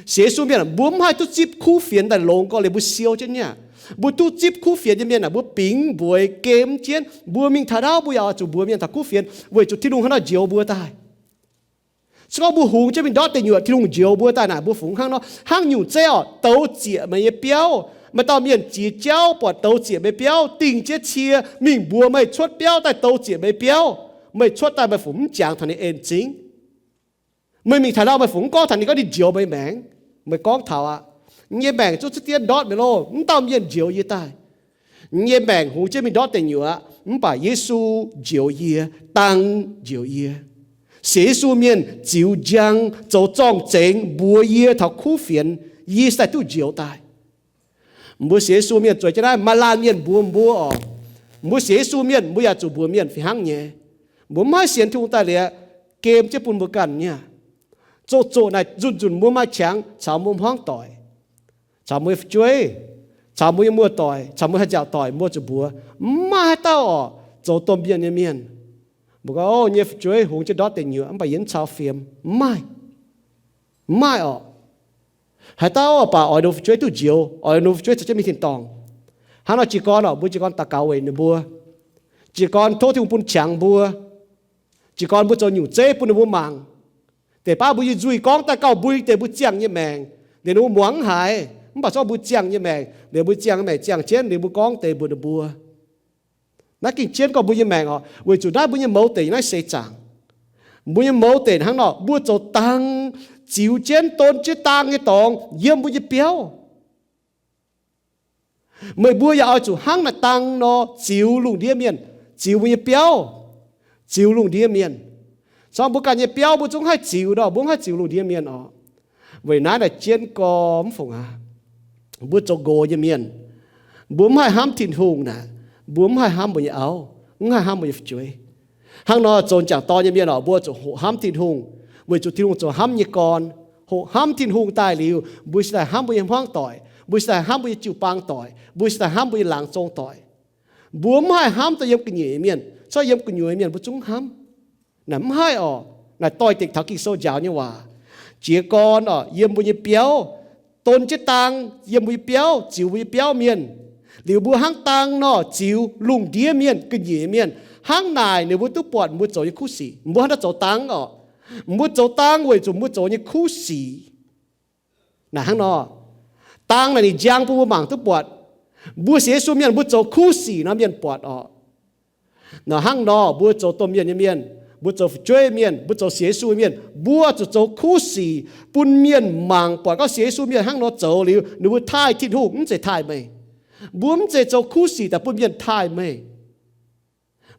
Sienx Yesu mienh, mbuo mv haih duqv zipv kuv fienx daaih longx gorqv liuz mbuo siou jienv nyei aqv. Mbuo duqv zipv kuv fienx nyei mienh aah, mbuo bingx mbueix gemx jienv, mbuo mingh taux ndau mbuo yaac oix zuqc mbuox mienh taux kuv fienx weic zuqc Tin-Hungh hnangv nor njoux mbuo daaih. Se gorngv mbuo hungx jienv mingh ndortv deic nyuoqc, Tin-Hungh njoux mbuo daaih naaic, mbuo fungx hnangv nor, hnangv nyungc zeiv oc, douz zieqc meih nyei biauv. Maaih dauh mienh jiex jauv buatc douz zieqc meih biauv, dingh jiex cie mingh mbuox meih cuotv biauv daaih douz zieqc meih biauv. Meih cuotv daaih meih fungx mv jangx taux ninh en zingv? Meih mingh taux ndau meih fungx mv gorngv taux ninh gorngv ninh njoux meih maengc? Meih gorngv taux aqv. Yie nyei maengc zuqc cuotv dien ndortv mi'aqv loh, mv dauh mienh njoux yie daaih. Yie nyei maengc hungx jienv mingh ndortv deic nyuoqc, mv baac Yesu njoux yie, dang njoux yie. Sienx Yesu mienh ziux njang, zoux zorng-zengx mbuox yie taux kuv fienx, yie se daaih duqv njoux daaih. Mbuo sienx Yesu mienh zueiz jienv naaiv, maaih laanh mienh mbuox mbuo oc. Mbuo sienx Yesu mienh mbuo yaac zuqc mbuox mienh fih hnangv nyei. Mbuo mv haih sienx Tin-Hungh daaih liuz, gem jienv bun mbuo ganh nyei aqv. Zoqc zoqc naaic nzunc nzunc mbuo maaih qangx caux mbuo hmuangv doic, caux mbuo nyei fu'jueiv, caux mbuo nyei muoz-doic, caux mbuo haih nziaauc doic, mbuo zuqc mbuox, mv maaih haaix dauh oc, zoux domh mienh nyei mienh, mbuo gorngv, O, nyei fu'jueiv hungx jienv ndortv deic nyuoqc mv baac yie mv cau fiem. Mv maaih. Mv maaih oc. Haaix dauh baac oix ninh fu'jueiv duqv njoux, oix ninh fu'jueiv caux jienv mingh tin-dorngh. Hnangv nor jiez gorn oc, mbuo jiez gorn daux gaux weic ninh mbuo. Jiez gorn tov Tin-Hungh bun qangx mbuo. Jiez gorn mbuo zoux nyungc zeiv bun ninh mbuo mangc. Deix baav mbuo nyei nzuih gorngv daaih gauh mbui deix mbuo ziangh nyei maengc, liuz ninh mbuo muangx mv haiz. Mv baac zorqv mbuo ziangh nyei maengc, liuz mbuo ziangh nyei maengc ziangh jienv liuz mbuo gorngv deix mbuox ninh mbuo. Naaiv gengh jienv gorngv mbuo nyei maengc oc, weic zuqc naaiv mbuo nyei mouz deic naaiv seix zaangc. Mbuo nyei mouz deic hnangv nor, mbuo zoux dang ziux jienv don jienv dang nyei dorngx yiem mbuo nyei biauv. Meih mbuo yaac oix zuqc hnangv naaic dang nor ziux lungh ndiev mienh, ziux mbuo nyei biauv, ziux lungh ndiev mienh. Cong mbuo ganh nyei biauv mbuo zungv haih ziux nor, mbuo mv haih ziux lungh ndiev mienh oc. Weic naaiv naaic jienv gorngv mv fungc aqv. Mbuo zoux nqox nyei mienh, mbuo mv haih hnamv Tin-Hungh naaic, mbuo mv haih hnamv mbuo nyei auv, mv haih hnamv mbuo nyei fu'jueiv. Hnangv nor zoux m'jangc dorn nyei mienh oc, mbuo zuqc hoqc hnamv Tin-Hungh, weic zuqc Tin-Hungh zoux hnamv nyei gorn. Hoqc hnamv Tin-Hungh daaih liuz, mbuo cingx daaih hnamv mbuo nyei hmuangv doic, mbuo cingx daaih hnamv mbuo nyei jiu-baang doic, mbuo cingx daaih hnamv mbuo nyei laangz zong doic. Mbuo mv haih hnamv daaih yiem gu'nyuoz nyei mienh, corc yiem gu'nyuoz nyei mienh mbuo zungv hnamv. Naaic mv haih oc. Naaic doix-dekc taux Ging-Sou njaaux nyei waac. Jiez gorn oc, yiem mbuo nyei biauv, don jienv dang yiem mbuo nyei biauv, ziux mbuo nyei biauv mienh. Liuz mbuo hnangv dang nor ziux lungh ndiev mienh, gu'nyuoz mienh. Hnangv naaic ninh mbuo duqv buatc mbuo zoux nyei kuv sic. Mbuo hnangv naaiv zoux dang oc. Mbuo zoux dang weic zuqc mbuo zoux nyei kuv sic. Naaic hnangv nor, dang naaic ninh njang bun mbuo mangc duqv buatc. Mbuo sienx Yesu mienh mbuo zoux kuv sic nor mienh buatc oc. Nor hnangv nor, mbuo zoux domh mienh nyei mienh, mbuo zoux fu'jueiv mienh, mbuo zoux sienx Yesu mienh, mbuo zuqc zoux kuv sic bun mienh mangc buatc gorngv sienx Yesu mienh hnangv nor zoux liuz, ninh mbuo taaih Tin-Hungh, mv zeiz taaih meih. Mbuo mv zeiz zoux kuv sic daaih bun mienh taaih meih.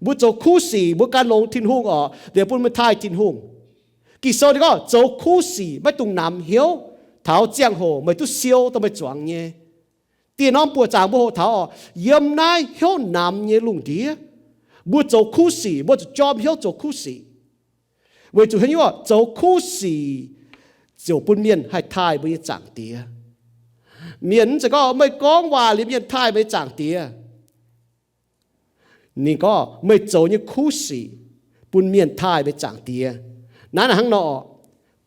Mbuo zoux kuv sic mbuo gan longx Tin-Hungh oc, liuz bun meih taaih Tin-Hungh. Ging-Sou ninh gorngv zoux kuv sic maiv dungx namx hnyouv taux ziangh hoc meih duqv siou dongh meih zuangx nyei. Dieh norm buoqc zaangc mbuo hoqc taux oc, yiem naaiv hnyouv namx nyei lungh ndiev, mbuo zoux kuv sic mbuo zuqc jorm hnyouv zoux kuv sic. Weic zuqc haaix nyungc? Zoux kuv sic ziouc bun mienh haih taaih mbuo nyei Zaangc Diex. Mienh mv zeiz gorngv meih gorngv waac liuz mienh taaih meih Zaangc Diex. Ninh gorngv meih zoux nyei kuv sic bun mienh taaih meih Zaangc Diex. Naaiv hnangv nor,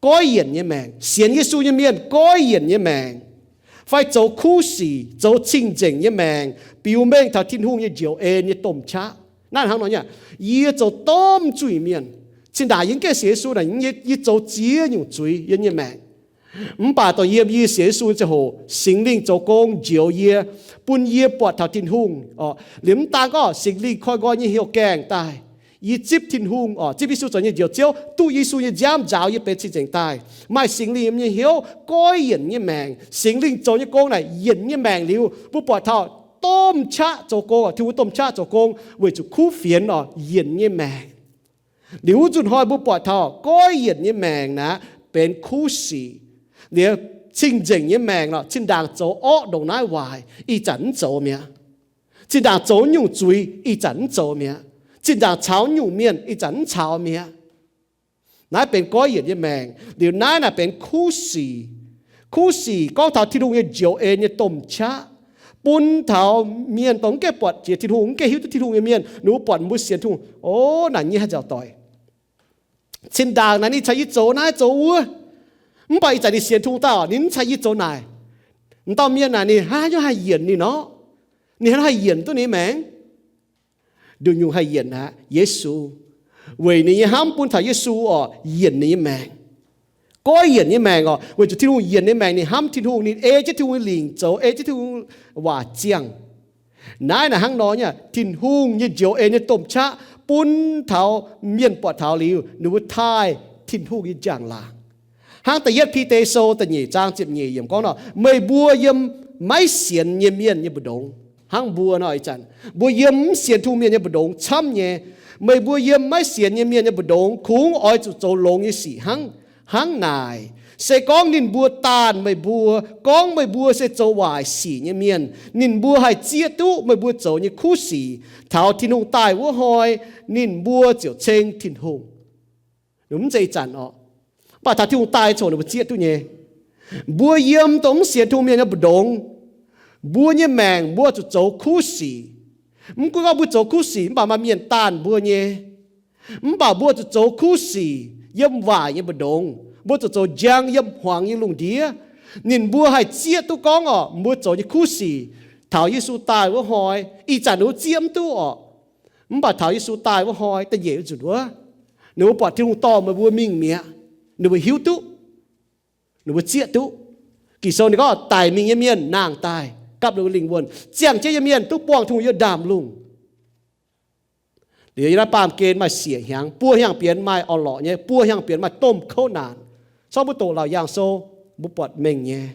goiv yienc nyei maengc, sienx Yesu nyei mienh goiv yienc nyei maengc, fai zoux kuv sic, zoux cing-nzengc nyei maengc, biux mengh taux Tin-Hungh nyei njoux en nyei domh qaqv. Naaiv hnangv nor nyei, yie zoux domh zuiz-mienh. Cin-ndaangc yie mv gaengh sienx Yesu naaic, yie zoux ziex nyungc zuiz yiem nyei maengc. Mv baac dongh yie yiem yie sienx Yesu nyei ziangh hoc, Singx Lingh zoux gong njoux yie, bun yie buatc taux Tin-Hungh oc. Liemh mv daan gorngv Singx Lingh koi nqoi nyei heuc gaengh daaih, yie zipv Tin-Hungh oc, zipv Yesu zoux nyei Njoux Ziouv, duqv Yesu nyei nziaamv nzaaux yie benx cing-nzengc daaih. Maaih Singx Lingh nyei hnyouv goiv yienc nyei maengc. Singx Lingh zoux nyei gong naaic yienc nyei maengc liuz, mbuo buatc taux domh qaqv zoux gong, Tin-Hungh domh qaqv zoux gong weic zuqc kuv fienx oc yienc nyei maengc. Liuz wuov nzunc hnoi mbuo buatc taux goiv yienc nyei maengc naaic benx kuv sic. Liuz cing-nzengc nyei maengc nor, cin-ndaangc zoux orqv ndongc naaiv waaic, ih zanc mv zoux mi'aqv. Cin-ndaangc zoux nyungc zuiz, ih zanc mv zoux mi'aqv. Cin-ndaangc caux nyungc mienh, ih zanc mv caux mi'aqv. Naaiv benx goiv yienc nyei maengc. Liuz naaiv naaic benx kuv sic. Kuv sic gorngv taux Tin-Hungh nyei njoux en nyei domh qaqv, bun taux mienh dongh mv gaengh buatc jiex Tin-Hungh, mv gaengh hiuv duqv Tin-Hungh nyei mienh, ninh mbuo buatc mbuo sienx Tin-Hungh, o, naaic nyei haih nziaauc doic. Cin-ndaangc naaic ninh cingx yie zoux naaiv zoux wuov, mv baac ih zanc ninh sienx Tin-Hungh daaih oc, ninh mv cingx yie zoux naaic. M'dauh mienh naaic ninh hnangv haaix nyungc haih yienc ninh nor? Ninh hnangv haaix haih yienc duqv ninh nyei maengc? Nduqc nyungc haih yienc aqv, Yesu. Weic ninh nyei hnamv bun taux Yesu oc, yienc ninh nyei maengc. Goiv yienc nyei maengc oc, weic zuqc Tin-Hungh yienc ninh nyei maengc, ninh hnamv Tin-Hungh, ninh ei jienv Tin-Hungh nyei lingc zoux, ei jienv Tin-Hungh waac ziangh. Naaiv naaic hnangv nor nyei, Tin-Hungh nyei njoux en nyei domh qaqv bun taux mienh buatc taux liuz, ninh mbuo taaih Tin-Hungh nyei njang-laangc. Hnangv da'yietv Bide Sou da'nyeic zaang ziepc nyeic yiemc gorngv nor, meih mbuo yiem maiv sienx nyei mienh nyei mbu'ndongx, hnangv mbuo nor ih zanc, mbuo yiem mv sienx Tin-Hungh mienh nyei mbu'ndongx camv nyei. Meih mbuo yiem maiv sienx nyei mienh nyei mbu'ndongx kungx oix zuqc zoux longx nyei sic hnangv, hnangv naaic. Se gorngv ninh mbuo daanh meih mbuo, gorngv meih mbuo se zoux waaic sic nyei mienh, ninh mbuo haih zieqv duqv meih mbuo zoux nyei kuv sic. Taux Tin-Hungh daaih wuov hnoi, ninh mbuo ziouc ceng Tin-Hungh. Mv zeiz ih zanc oc. Mv baac taux Tin-Hungh daaih coc ninh mbuo zieqv duqv nyei. Mbuo yiem dongh mv sienx Tin-Hungh mienh nyei mbu'ndongx, mbuo nyei maengc mbuo zuqc zoux kuv sic. Mv gunv gorngv mbuo zoux kuv sic mv baac maaih mienh daanh mbuo nyei. Mv baac mbuo zuqc zoux kuv sic yiem waaic nyei mbu'ndongx. Mbuo zuqc zoux njang yiem hmuangx nyei lungh ndiev. Ninh mbuo haih zieqv duqv gorngv oc, mbuo zoux nyei kuv sic taux Yesu daaih wuov hnoi, ih zanc ninh mbuo zieqv mv duqv oc. Mv baac taux Yesu daaih wuov hnoi da'nyeic nzunc wuov, ninh mbuo buatc Tin-Hungh dorh meih mbuo mingh mi'aqv. Ninh mbuo hiuv duqv, ninh mbuo zieqv duqv. Ging-Sou ninh gorngv daic mingh nyei mienh nangh daaih gapv ninh mbuo lingh wuonh, ziangh jienv nyei mienh duqv buangh Tin-Hungh yiem ndaamv-lungh. Liuz yiem naaiv baamh gen maaih siec hnyangx, buo hnyangx-bienx maaih orn-lorqc nyei, buo hnyangx-bienx maaih domh kouv naanc. Corc mbuo doqc Laauc Yaangh Sou, mbuo buatc mengh nyei.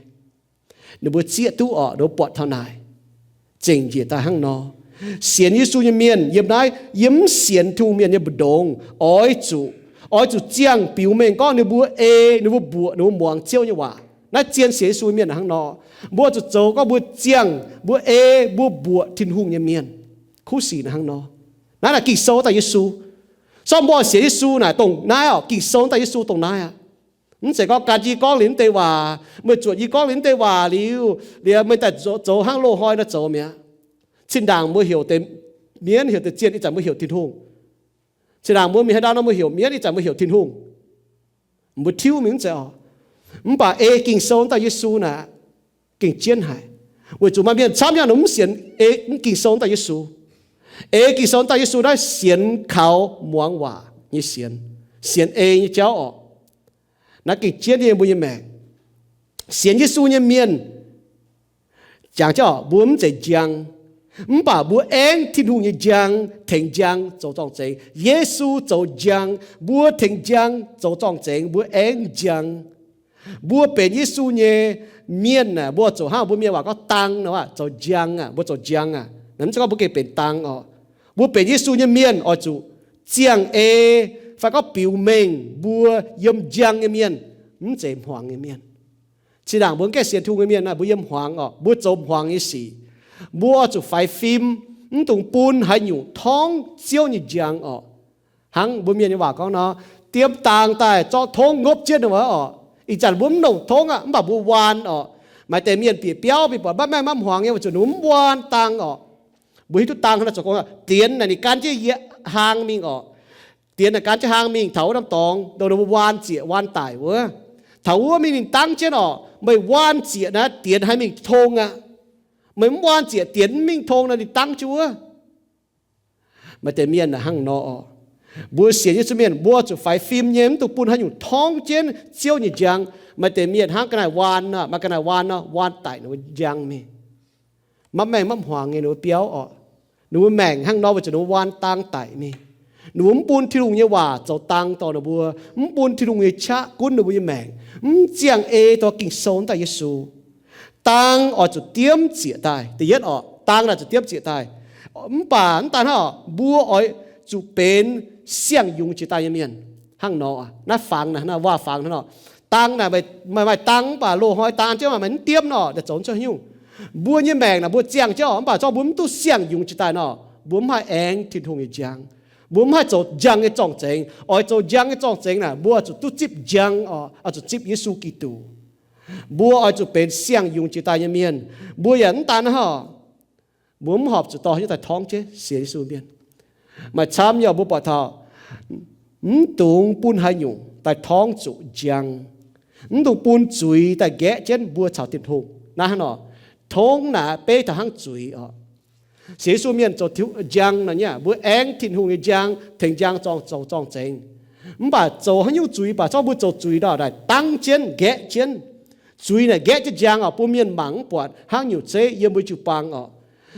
Ninh mbuo zieqv duqv oc, ninh mbuo buatc taux naaic, zengc njiec daaih hnangv nor. Sienx Yesu nyei mienh yiem naaiv, yiem mv sienx Tin-Hungh mienh nyei mbu'ndongx, oix zuqc, oix zuqc ziangh biux mengh gorngv ninh mbuo ei, ninh mbuo mbuoqc, ninh mbuo muangx Ziouv nyei waac. Naaiv zien sienx Yesu mienh hnangv nor. Mbuo zuqc zoux gorngv mbuo ziangh, mbuo ei, mbuo mbuoqc Tin-Hungh nyei mienh. Kuv sic naaiv hnangv nor. Naaiv naaic Ging-Sou daaih Yesu. Sorng mbuo sienx Yesu naaic dongh naaiv oc, Ging-Sou daaih Yesu dongh naaiv aqv. Mv zeiz gorngv gan jienv yie gorngv liuz mv deix waac, meih zuotc yie gorngv liuz mv deix waac liuz, liuz meih daaih zoux hnangv loz-hnoi nor zoux mi'aqv. Zinh ndaangc mbuo heuc deix mienv, heuc deix zienh, ih zanc mbuo heuc Tin-Hungh. Zinh ndaangc mbuo mingh haaix ndau nor mbuo heuc mienv, ih zanc mbuo heuc Tin-Hungh. Mbuo tiuv mingh mv zeiz oc. Mv baac ei Ging-Sou daaih Yesu naaic gengh jienv haic. Weic zuqc maaih mienh camv nyei ninh mv sienx ei Ging-Sou daaih Yesu. Ei Ging-Sou daaih Yesu naaiv sienx kaux muangx waac nyei sienx, sienx ei nyei jauv oc. Naaiv gengh jienv nyei mbuo nyei maengc. Sienx Yesu nyei mienh, jangx jienv oc, mbuo mv zeiz njang, mv baac mbuo aengv Tin-Hungh nyei njang tengx njang zoux zorng-zengx. Yesu zoux njang, mbuo tengx njang zoux zorng-zengx, mbuo aengv njang. Mbuo benx Yesu nyei mienh aah, mbuo zuqc hnangv mbuo mienh waac gorngv dang nor, zoux njang aqv, mbuo zoux njang aqv. Mv zeiz gorngv mbuo gengh benx dang oc. Mbuo benx Yesu nyei mienh oix zuqc ziangh ei fai gorngv biux mengh mbuo yiem njang nyei mienh, mv zeiz hmuangx nyei mienh. Zinh ndaangc mbuo mv gaengh sienx Tin-Hungh nyei mienh aah, mbuo yiem hmuangx oc, mbuo zoux hmuangx nyei sic. Mbuo oix zuqc faix fim, mv dungx bun haaix nyungc torngv Ziouv nyei njang oc. Hnangv mbuo mienh nyei waac gorngv nor, diemv dang daaih zorqv tongv ngopv jienv wuov oc. Ih zanc mbuo mv longc tongv aqv, mv baac mbuo waan oc. Maaih deix mienh bieqc biauv mingh buatc maiv maengh maiv hmuangx nyei, weic zuqc ninh mv waan dang oc. Mbuo hiuv duqv dang naaiv zoux gong, dienx naaic ninh gan jienv yie hlang mingh oc. Dienx naaic gan jienv hlang mingh taux wuov norm dorngx, dongh ninh mbuo waan zieqc waan daic wuov. Taux wuov mingh ninh dangv jienv oc. Meih waan zieqc naaiv dienx haih mingh tong aqv. Meih mv waan zieqc dienx mv mingh tong nor ninh dangv jienv wuov. Maaih deix mienh hnangv nor oc. Mbuo sienx Yesu mienh mbuo zuqc faix fim nyei, mv dungx bun haaix nyungc torngv jienv Ziouv nyei njang. Maaih deix mienh hnangv ga'naaiv waan nor, maaih ga'naaiv waan nor, waan daic ninh mbuo njang mingh. Maiv maengh maiv hmuangx nyei ninh mbuo biauv oc. Ninh mbuo maengc hnangv nor weic zuqc ninh mbuo waan dang daic mingh. Ninh mbuo mv bun Tin-Hungh nyei waac zoux dang dorh ninh mbuo, mv bun Tin-Hungh nyei qaqv gunv ninh mbuo nyei maengc, mv ziangh ei dorh Ging-Sou daaih Yesu. Dang oix zuqc diemv zieqc daaih. Da'yietv oc, dang naaic zuqc diemv zieqc daaih. Mv baac mv daan hnangv oc, mbuo oix zuqc benx siang-yungz jiex daaih nyei mienh. Hnangv nor, naaiv fangx naaiv, waac-fangx hnangv nor. Dang naaic maaih, maaih dang mv baac loz-hnoi dang jienv maaih mv diemv nor, naaic zoux cuotv haaix nyungc. Mbuo nyei maengc naaic mbuo ziangh jienv oc, mv baac zorqv mbuo mv duqv siang-yungz jiex daaih nor, mbuo mv haih aengx Tin-Hungh nyei njang. Mbuo mv haih zoux njang nyei zorng-zengx. Oix zoux njang nyei zorng-zengx naaic, mbuo zuqc duqv zipv njang oc, oix zuqc zipv Yesu Giduc. Mbuo oix zuqc benx siang-yungz jiex daaih nyei mienh. Mbuo yaac mv daan hnangv oc, Mbuo mv horpc zuqc dorh haaix nyungc daaih torngv jienv sienx Yesu mienh. Maaih camv yaac mbuo buatc taux, mv dungx bun haaix nyungc daaih torngv zuqc njang. Mv dungx bun zuiz daaih nqaeqv jienv mbuo caux Tin-Hungh. Naaiv hnangv nor, tongv naaic beiv taux hnangv zuiz oc. Sienx Yesu mienh zoux njang nor nyei, mbuo aengx Tin-Hungh nyei njang, tengx njang zoux zorng-zengx. Mv baac zoux haaix nyungc zuiz baac, zorngv mbuo zoux zuiz ndau naaic dangv jienv nqaeqv jienv. Zuiz naaic nqaeqv jienv njang oc, bun mienh mangc mv buatc hnangv nyungc zeiv yiem mbuo jiu-baang oc.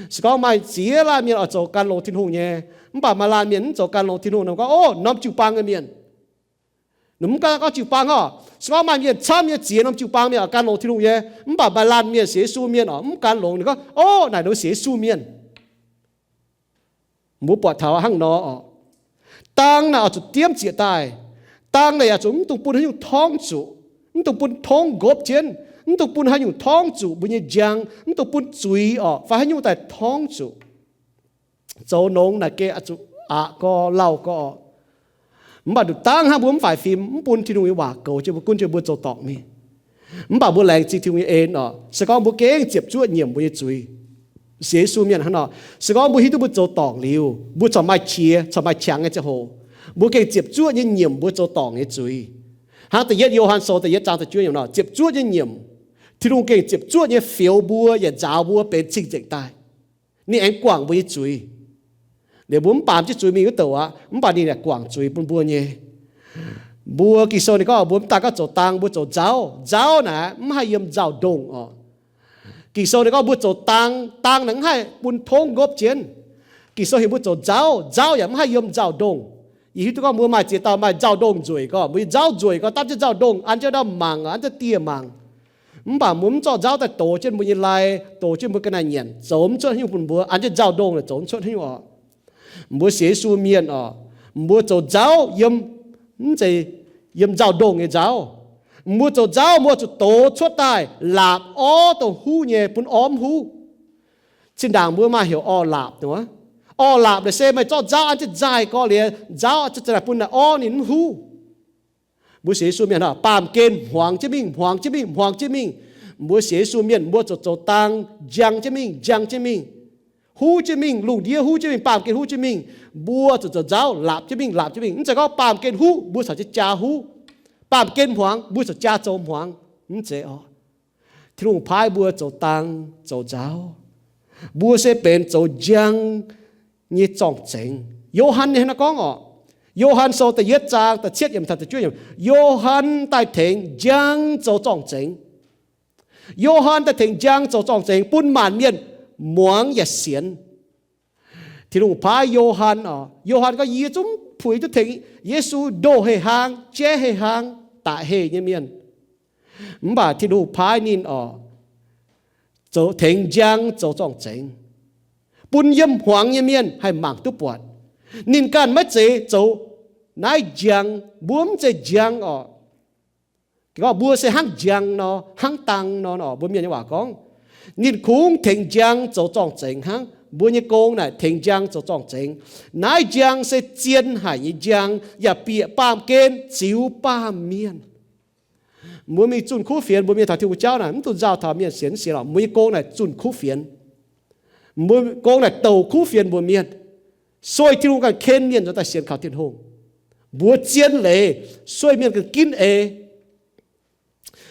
Se gorngv maaih ziex laanh mienh oix zoux gan longx Tin-Hungh nyei, mv baac maaih laanh mienh mv zoux gan longx Tin-Hungh, ninh gorngv, Ov, norm jiu-baang nyei mienh. Ninh mv gan gorngv jiu-baang oc. Se gorngv maaih mienh camv nyei ziex norm jiu-baang mienh oix gan longx Tin-Hungh nyei, mv baac maaih laanh mienh sienx Yesu mienh oc, mv gan longx, ninh gorngv, Ov, naaic ninh sienx Yesu mienh. Mbuo buatc taux hnangv nor oc. Dang naaic oix zuqc diemv zieqc daaih. Dang naaic yaac zuqc mv dungx bun haaix nyungc torngv zuqc, mv dungx bun tongv nqopv jienv, mv dungx bun haaix nyungc torngv zuqc mbuo nyei njang, mv dungx bun zuiz oc fai haaix nyungc daaih torngv zuqc. Zoux nongx naaic gengh oix zuqc aqc gorx lauh gorx oc. Mv baac nduqc dangv hnangv mbuo mv faix fim, mv bun Tin-Hungh nyei waac goux jienv mbuo, gunv jienv mbuo zoux dorngc mingh. Mv baac mbuo laengz zingh Tin-Hungh nyei en oc. Se gorngv mbuo gengh ziepc zuoqv nyiemc mbuo nyei zuiz, sienx Yesu mienh hnangv nor, se gorngv mbuo hiuv duqv mbuo zoux dorngc liuz, mbuo corc maaih qiex, corc maaih qangx nyei ziangh hoc, mbuo gengh ziepc zuoqv nyei nyiemc mbuo zoux dorngc nyei zuiz. Hnangv da'yietv Yo^han Sou da'yietv zaang da'juov yiemc nor, ziepc zuoqv nyei nyiemc. Tin-Hungh gengh ziepc zuoqv nyei fioux mbuo yaac nzaaux mbuo benx cing-nzengc daaih. Ninh aengx guangc mbuo nyei zuiz. Liuz mbuo mv baamz jienv zuiz mingh wuov douc aqv, mv baac ninh yaac guangc zuiz bun mbuo nyei. Mbuo Ging-Sou ninh gorngv mbuo mv daaih gorngv zoux dang, mbuo zoux nzauv. Nzauv naaic mv haih yiem nzauh ndongh oc. Ging-Sou ninh gorngv mbuo zoux dang, dang naaic mv haih bun tongv nqopv jienv. Ging-Sou heuc mbuo zoux nzauv, nzauv yaac mv haih yiem nzauh ndongh. Yie hiuv duqv gorngv mbuo maaih ziex dauh maaih nzauh ndongh nzueic gorngv, mbuo nyei nzauv nzueic gorngv, dapv jienv nzauh ndongh, an jienv ndau mangc, an jienv dieh mangc. Mv baac mbuo mv zorqv nzauv daaih dox jienv mbuo nyei lai, dox jienv mbuo ga'naaiv nyanc, zoux mv cuotv haaix nyungc bun mbuo, an jienv nzauh ndongh naaic zoux mv cuotv haaix nyungc oc. Mbuo sienx Yesu mienh oc, mbuo zoux nzauv yiem, mv zeiz yiem nzauh ndongh nyei nzauv. Mbuo zoux nzauv mbuo zuqc dox cuotv daaih laapc orv dongh huv nyei bun orv mv huv. Zinh ndaangc mbuo maaih heuc orv laapc nor. Orv laapc naaic se meih zorqv nzauv an jienv nzaaih gorx liuz, nzauv zuqc za'naaic bun naaic orv ninh mv huv. Mbuo sienx Yesu mienh baamh gen hmuangx jienv mingh, hmuangx jienv mingh, hmuangx jienv mingh. Mbuo sienx Yesu mienh mbuo zuqc zoux dang njang jienv mingh, njang jienv mingh, huv jienv mingh, lungh ndiev huv jienv mingh, baamh gen huv jienv mingh. Mbuo zuqc zoux nzauv laapc jienv mingh, laapc jienv mingh. Mv zeiz gorngv baamh gen huv mbuo caux jienv jaa huv, baamh gen hmuangx mbuo caux jaa zoux hmuangx. Mv zeiz oc. Tin-Hungh paaiv mbuo zoux dang, zoux nzauv. Mbuo se benx zoux njang nyei zorng-zengx. Yo^han ninh hnangv naaiv gorngv oc. Yo^han Sou da'yietv zaang da'cietv yiemc taux da'juov yiemc, Yo^han daaih tengx njang zoux zorng-zengx. Yo^han daaih tengx njang zoux zorng-zengx bun maanc mienh muangx yaac sienx. Tin-Hungh paaiv Yo^han oc. Yo^han gorngv, Yie zungv puix duqv tengx Yesu ndoh heh hlaang, jaiv heh hlaang, daic heh nyei mienh. Mv baac Tin-Hungh paaiv ninh oc, zoux tengx njang zoux zorng-zengx, bun yiem hmuangx nyei mienh haih mangc duqv buatc. Ninh ganh maiv zeiz zoux naaiv njang, mbuo mv zeiz njang oc. Gorngv mbuo se hnangv njang nor, hnangv dang nor, mbuo mienh nyei waac gorngv, ninh kungx tengx njang zoux zorng-zengx hnangv. Mbuo nyei gong naaic tengx njang zoux zorng-zengx. Naaiv njang se zien haic nyei njang, yaac bieqc baamh gen ziux baamh mienh. Mbuo mingh zunh kuv fienx, mbuo mienh taux Tin-Hungh jauv naaic mv dungx nzauh taux mienh sienx, sienx lorqc. Mbuo nyei gong naaic zunh kuv fienx. Mbuo gong naaic douc kuv fienx mbuox mienh, sueih Tin-Hungh ganh ken mienh nzuonx daaih sienx kaux Tin-Hungh. Mbuox zien leiz, sueih mienh ganh ginv eix.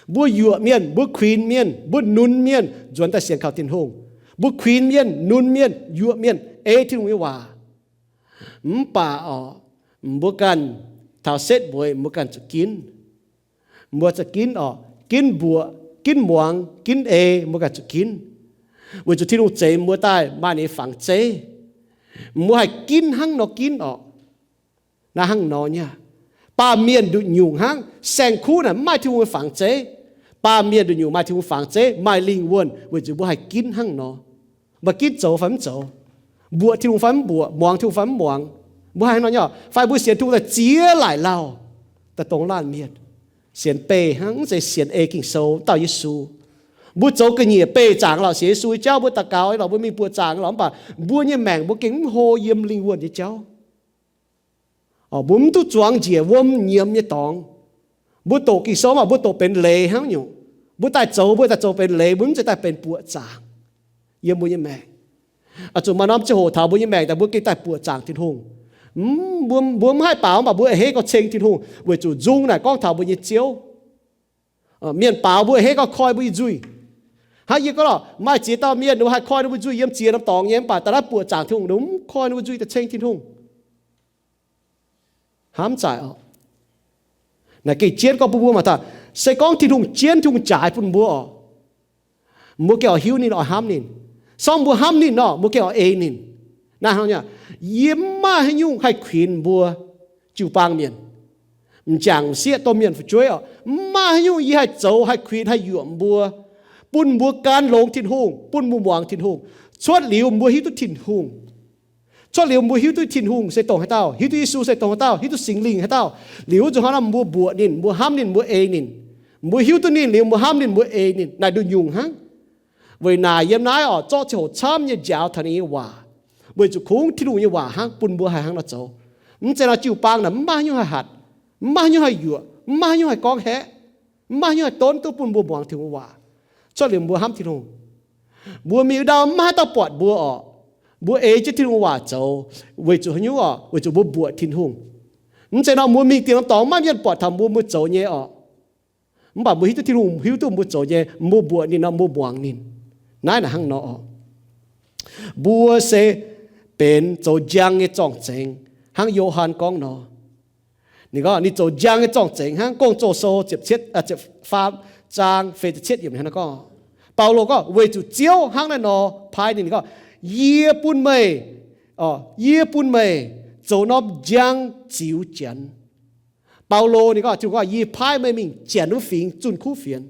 Mbuo yuoqc mienh, mbuo kuinx mienh, mbuo nunz mienh nzuonx daaih sienx kaux Tin-Hungh. Mbuo kuinx mienh, nunz mienh, yuoqc mienh ei Tin-Hungh nyei waac. Mv baac oc, mbuo ganh taux setv mueiz mbuo ganh zuqc ginv. Mbuo zuqc ginv oc, ginv mbuoqc, ginv muangx, ginv ei, mbuo ganh zuqc ginv. Weic zuqc Tin-Hungh zeix mbuo daaih maaih ninh nyei fangx zeiv. Mbuo haih ginv hnangv nor ginv oc. Naaiv hnangv nor nyei. Baamh mienh nduqc nyungc hnangv, saeng-kuv naaic mv maaih Tin-Hungh nyei fangx zeiv. Baamh mienh nduqc nyungc maaih Tin-Hungh fangx zeiv, maaih lingh wuonh, weic zuqc mbuo haih ginv hnangv nor. Mbuo ginv zoux fai mv zoux, mbuoqc Tin-Hungh fai mv mbuoqc, muangx Tin-Hungh fai mv muangx, mbuo haih hnangv nor nyei oc. Fai mbuo sienx Tin-Hungh daaih ziex laaic lauh, daaih dongh laanh mienh sienx beih hnangv, mv zeiz sienx ei Ging-Sou dauh Yesu. Mbuo zoux ga'nyiec beih zaangc lorqc, sienx Yesu nyei jauv, mbuo daux gaux lorqc, mbuo mingh buoqc zaangc lorqc, mv baac mbuo nyei maengc mbuo gengh mv hlo yiem lingh wuonh nyei jauv. Mbuo mv duqv zuangx njiec wuom nyiemz nyei dorngx. Mbuo doqc Ging-Sou mv baac mbuo doqc benx leiz hnangv nyungc. Mbuo daaih zoux, mbuo daaih zoux benx leiz, mbuo mv zeiz daaih benx buoqc zaangc yiem mbuo nyei maengc. Zuqc maaih norm ziangh hoc taux mbuo nyei maengc daaih mbuo gengh daaih buoqc zaangc Tin-Hungh. Mv, mbuo, mbuo mv haih baaux, mv baac mbuo a'hneiv gauh ceng Tin-Hungh weic zuqc nzung naaic gorngv taux mbuo nyei Ziouv. Mienh baaux mbuo a'hneiv gauh koi mbuo nyei nzuih. Hnangv yie gorngv lorqc, maaih ziex dauh mienh ninh mbuo haih koi ninh mbuo nzuih yiem ziex norm dorngx nyei, mv baac daaih naaiv buoqc zaangc Tin-Hungh ninh mbuo mv koi ninh mbuo nzuih daaih ceng Tin-Hungh. Hnamv zaaic oc. Naaic gengh jienv gorngv bun mbuo mangc taux, se gorngv Tin-Hungh jienv, Tin-Hungh jaaix bun mbuo oc, mbuo gengh oix hiuv ninh, oix hnamv ninh. Se gorngv mbuo hnamv ninh nor, mbuo gengh oix ei ninh. Naaiv hnangv nyei, yie mv maaih haaix nyungc haih kuinx mbuo jiu-baang mienh, m'jangc m'sieqv, domh mienh fu'jueiv oc. Mv maaih haaix nyungc yie haih zoux, haih kuinx, haih yuoqc mbuo, bun mbuo gan longx Tin-Hungh, bun mbuo muangx Tin-Hungh. Cuotv liuz mbuo hiuv duqv Tin-Hungh, cuotv liuz mbuo hiuv duqv Tin-Hungh se dongh haaix dauh, hiuv duqv Yesu se dongh haaix dauh, hiuv duqv Singx Lingh haaix dauh, liuz zuqc hnangv nor mbuo mbuoqc ninh, mbuo hnamv ninh, mbuo ei ninh. Mbuo hiuv duqv ninh liuz mbuo hnamv ninh, mbuo ei ninh, naaic nduqc nyungc hnangv. Weic naaic yiem naaiv oc, zorqv ziangh hoc camv nyei njaaux taux ninh nyei waac, weic zuqc kungx Tin-Hungh nyei waac hnangv bun mbuo haih hnangv nor zoux. Mv zeiz nor jiu-baang naaic mv maaih haaix nyungc haih hatc, mv maaih haaix nyungc haih yuoqc, mv maaih haaix nyungc haih gorngv haeqv, mv maaih haaix nyungc haih donv duqv bun mbuo muangx Tin-Hungh waac. Cuotv liuz mbuo hnamv Tin-Hungh, mbuo mingh ndau mv maaih haaix dauh buatc mbuo oc. Mbuo ei jienv Tin-Hungh waac zoux weic zuqc haaix nyungc oc? Weic zuqc mbuo mbuoqc Tin-Hungh. Mv zeiz nor mbuo mingh dingc norm dorngx maiv maaih mienh buatc taux mbuo, mbuo zoux nyei oc. Mv baac mbuo hiuv duqv Tin-Hungh hiuv duqv mbuo zoux nyei, mbuo mbuoqc ninh nor, mbuo muangx ninh. Naaiv naaic hnangv nor oc. Mbuo se benx zoux njang nyei zorng-zengx, hnangv Yo^han gorngv nor. Ninh gorngv ninh zoux njang nyei zorng-zengx hnangv. Gong-Zoh Sou ziepc cietv, ziepc faam zaang feix ziepc cietv yiemc hnangv naaiv gorngv, Baulo gorngv, weic zuqc Ziouv hnangv naaiv nor paaiv ninh, ninh gorngv, yie bun meih, yie bun meih zoux norm njang ziux Janx. Baulo ninh gorngv, Tin-Hungh gorngv, yie paaiv meih mingh Janx wuov fingx zunh kuv fienx.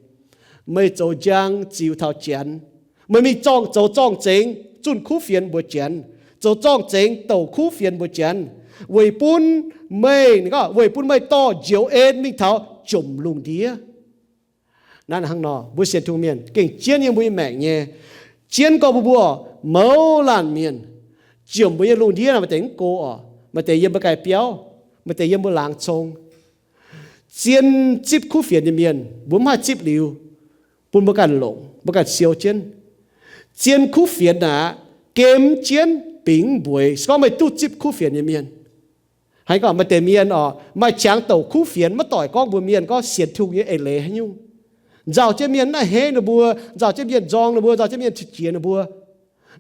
Meih zoux njang ziux taux Janx. Meih mingh zorng, zoux zorng-zengx zunh kuv fienx mbuox Janx, zoux zorng-zengx douc kuv fienx mbuox Janx, weic bun meih, ninh gorngv, weic bun meih dorh njoux en mingh taux jomc lungh ndiev. Naaiv hnangv nor mbuo sienx Tin-Hungh mienh gengh jienv yiem mbuo nyei maengc nyei, jienv gorngv mbuo, mbuo mouz laanh mienh, jomc mbuo nyei lungh ndiev naaic maaih deix mv go oc, maaih deix yiem mbuo ganh biauv, maaih deix yiem mbuo laangz cong. Zien zipv kuv fienx nyei mienh mbuo mv haih zipv liuz, bun mbuo ganh longc, mbuo ganh siou jienv. Zien kuv fienx naaic gemv jienv bingx mbueix. Se gorngv meih duqv zipv kuv fienx nyei mienh, haaix gorngv maaih deix mienh oc, maaih qangx douc kuv fienx maiv doic gorngv mbuox mienh gorngv sienx Tin-Hungh nyei eix leiz haaix nyungc. Nzauh jienv mienh maiv a'hneiv ninh mbuo, nzauh jienv mienh nzorng ninh mbuo, nzauh jienv mienh qiex jiez ninh mbuo.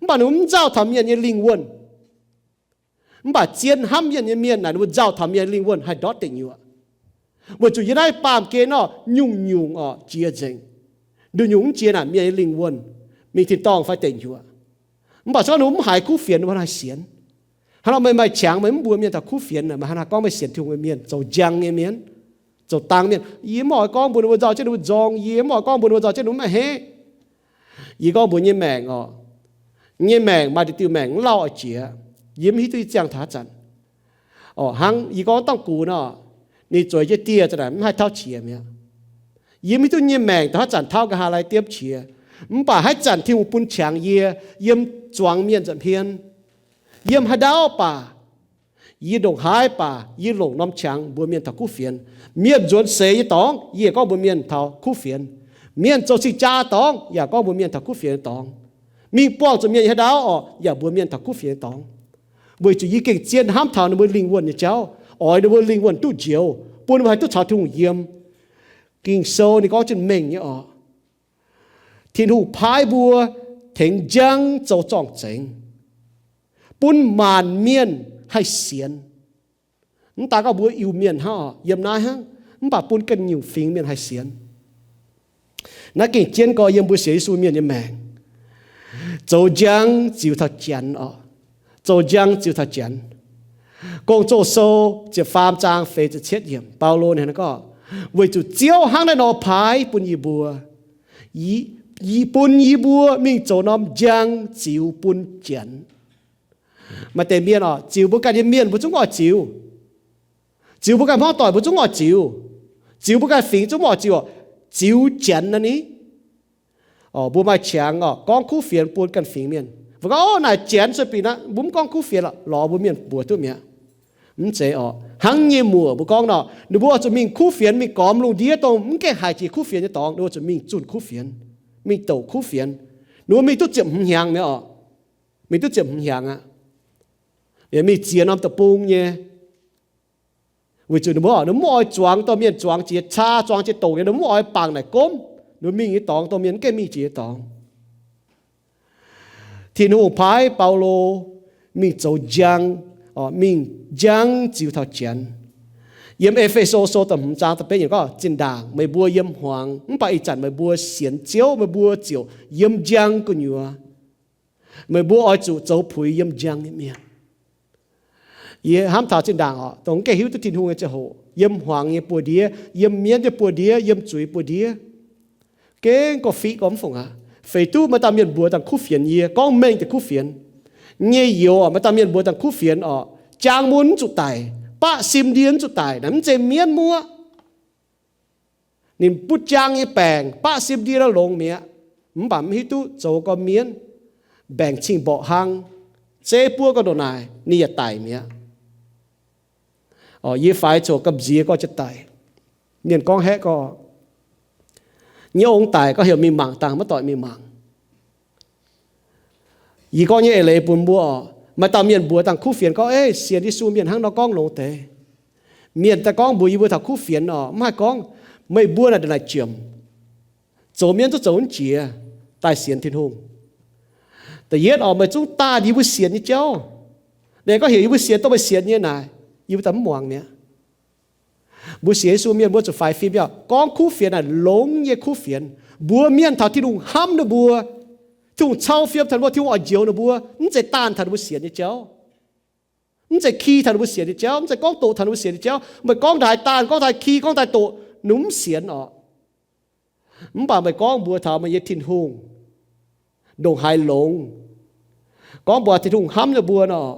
Mv baac ninh mbuo mv nzauh taux mienh nyei lingh wuonh. Mv baac zien hnamv mienh nyei mienh naaic ninh mbuo nzauh taux mienh nyei lingh wuonh haih ndortv deic nyuoqc. Weic zuqc yiem naaiv baamh gen nor nyungc-nyungc oc jiex nzengc. Nduqc nyungc mv jiex naaic mienh nyei lingh wuonh mingh tin-dorngh fai deic nyuoqc. Mv baac se gorngv ninh mbuo mv haiz kuv fienx ninh mbuo haih sienx. Hnangv nor meih maaih qangx meih mv mbuox mienh taux kuv fienx, meih hnangv haaix gorngv meih sienx Tin-Hungh nyei mienh, zoux njang nyei mienh, zoux dang mienh? Yie mv oix gorngv mbuox ninh mbuo nzauh jienv ninh mbuo nzorng yie, mv oix gorngv mbuox ninh mbuo nzauh jienv ninh mbuo maiv a'hneiv. Yie gorngv mbuox nyei maengc oc, nyei maengc maaih diuh maengc mv lauh oix jiex. Yie mv hiuv duqv yie ziangh taux haaix zanc. Oc, hnangv yie gorngv dangh gux nor, ninh zueiz jienv dieh za'naaic mv haih tauv qiex mi'aqv. Yie mv hiuv duqv nyei maengc taux haaix zanc tauv nqa'haav lai diemv qiex. Mv baac haaix zanc Tin-Hungh bun qangx yie yiem zuangx mienh nza'hmien, yiem haaix ndau baac, yie ndongc haaix baac yie longc norm qangx mbuox mienh taux kuv fienx. Mienh nzuonx seix nyei dorngx yie yaac gorngv mbuox mienh taux kuv fienx. Mienh zoux cing-jaa dorngx yaac gorngv mbuox mienh taux kuv fienx nyei dorngx. Mingh buangh zuqc mienh haaix ndau oc yaac mbuox mienh taux kuv fienx nyei dorngx. Weic zuqc yie gengh zien hnamv taux ninh mbuo lingh wuonh nyei jauv, oix ninh mbuo lingh wuonh duqv njoux, bun ninh mbuo haih duqv caux Tin-Hungh yiem. Ging-Sou ninh gorngv jienv mengh nyei oc, Tin-Hungh paaiv mbuo tengx njang zoux zorng-zengx, bun maanc mienh haih sienx. Mv daaih gorngv mbuo Iu-Mienh hnangv oc, yiem naaiv hnangv, mv baac bun ganh nyungc fingx mienh haih sienx. Naaiv gengh jienv gorx yiem mbuo sienx Yesu mienh nyei maengc, zoux njang ziux taux Janx oc, zoux njang ziux taux Janx. Gong-Zoh Sou ziepc faam zaang feix ziepc cietv yiemc, Baulo ninh gorngv, weic zuqc Ziouv hnangv naaiv nor paaiv bun yie mbuo, yie, bun yie mbuo mingh zoux norm njang ziux bun Janx. Maaih deix mienh oc, ziux mbuo ganh nyei mienh mbuo zungv oix ziux, ziux mbuo ganh hmuangv doic mbuo zungv oix ziux, ziux mbuo ganh fingx zungv oix ziux, ziux Janx naaiv ni. Mbuo maaih qangx oc gorngv kuv fienx bun ganh fingx mienh. Mbuo gorngv, o, naaic Janx sueih binc aqv, mbuo mv gorngv kuv fienx lorqc, lorz mbuo mienh mbuox duqv mi'aqv. Mv zeiz oc. Hnangv nyei muoc mbuo gorngv nor, ninh mbuo oix zuqc mingh kuv fienx, mingh gormx lungh ndiev dongh mv gaengh haiz jiex kuv fienx nyei dorngx, ninh mbuo zuqc mingh zunh kuv fienx, mingh douc kuv fienx. Ninh mbuo mingh duqv ziepc hmz hnyangx mi'aqv oc. mingh duqv ziepc hmz hnyangx aqv. Yaac mingh ziex norm deic-bung nyei. Weic zuqc ninh mbuo, ninh mv oix zuangx dorh mienh zuangx jiex caa, zuangx jiex doqc nyei, ninh mv oix bangc naaic gomv. Ninh mingh nyei dorngx dongh mienh mv gaengh mingh jiex nyei dorngx. Tin-Hungh paaiv Baulo mingh zoux njang, mingh njang ziux taux janx. Yiem E^fe^so Sou da'hmz zaang da'betv yiemc gorngv, zinh ndaangc meih mbuo yiem hmuangx, mv baac ih zanc meih mbuo sienx Ziouv, meih mbuo ziouc yiem njang gu'nyuoz. Meih mbuo oix zuqc zoux puix yiem njang nyei mienh. Yie hnamv taux zinh ndaangc oc, dongh mv gaengh hiuv duqv Tin-Hungh nyei ziangh hoc, yiem hmuangx nyei buoz-ndiev, yiem mienv nyei buoz-ndiev, yiem zuiz buoz-ndiev, gengh gorngv fiqv gorngv mv fungc aqv. Feix duqv maaih dauh mienh mbuox dangh kuv fienx yie, gorngv mengh deix kuv fienx. Nyei youz maaih dauh mienh mbuox dangh kuv fienx oc, jaang mun mv zuqc daic, baqv sim ndie mv zuqc daic, naaiv mv zeiz mienv muoqv. Ninh butv jaang nyei baengc, baqv sim ndie longx mi'aqv. Mv baac mv hiuv duqv zoux gorn mienv, mbaengc cing-mborqc hnangv, zeiv buov gorn ndongc naaic, ninh yaac daic mi'aqv. Yie faix coc gamh nziex gorx jienv daic. Mienh gorngv haeqv gorx, nyei ong daic gorngv heuc mingh mangc dangh maiv doic mingh mangc. Yie gorngv nyei eix leiz bun mbuo oc, maaih dauh mienh mbuox dangh kuv fienx gorngv, Ei, sienx Yesu mienh hnangv nor gorngv longx deix. Mienh daaih gorngv mbuox yie mbuo taux kuv fienx oc, mv haih gorngv, meih mbuo naaic ndongc naaic jomc, zoux mienv zungv zoux mv jiex daaih sienx Tin-Hungh. Da'yietv oc, meih zungv daanh yie mbuo sienx nyei jauv. Ninh gorngv heuc yie mbuo sienx dongh meih sienx nyei naaic, yie mbuo daaih mv muangx mi'aqv. Mbuo sienx Yesu mienh mbuo zuqc faix fim yaac gorngv kuv fienx naaic longx nyei kuv fienx, mbuox mienh taux Tin-Hungh hnamv ninh mbuo, Tin-Hungh cau fiem taux ninh mbuo, Tin-Hungh oix njoux ninh mbuo, mv zeiz daanh taux ninh mbuo sienx nyei jauv, mv zeiz ki taux ninh mbuo sienx nyei jauv, mv zeiz gorngv doqc taux ninh mbuo sienx nyei jauv. Meih gorngv daaih daanh, gorngv daaih ki, gorngv daaih doqc, ninh mv sienx oc. Mv baac meih gorngv mbuox taux meih nyei Tin-Hungh ndongc haaix longx, gorngv mbuox Tin-Hungh hnamv ninh mbuo nor,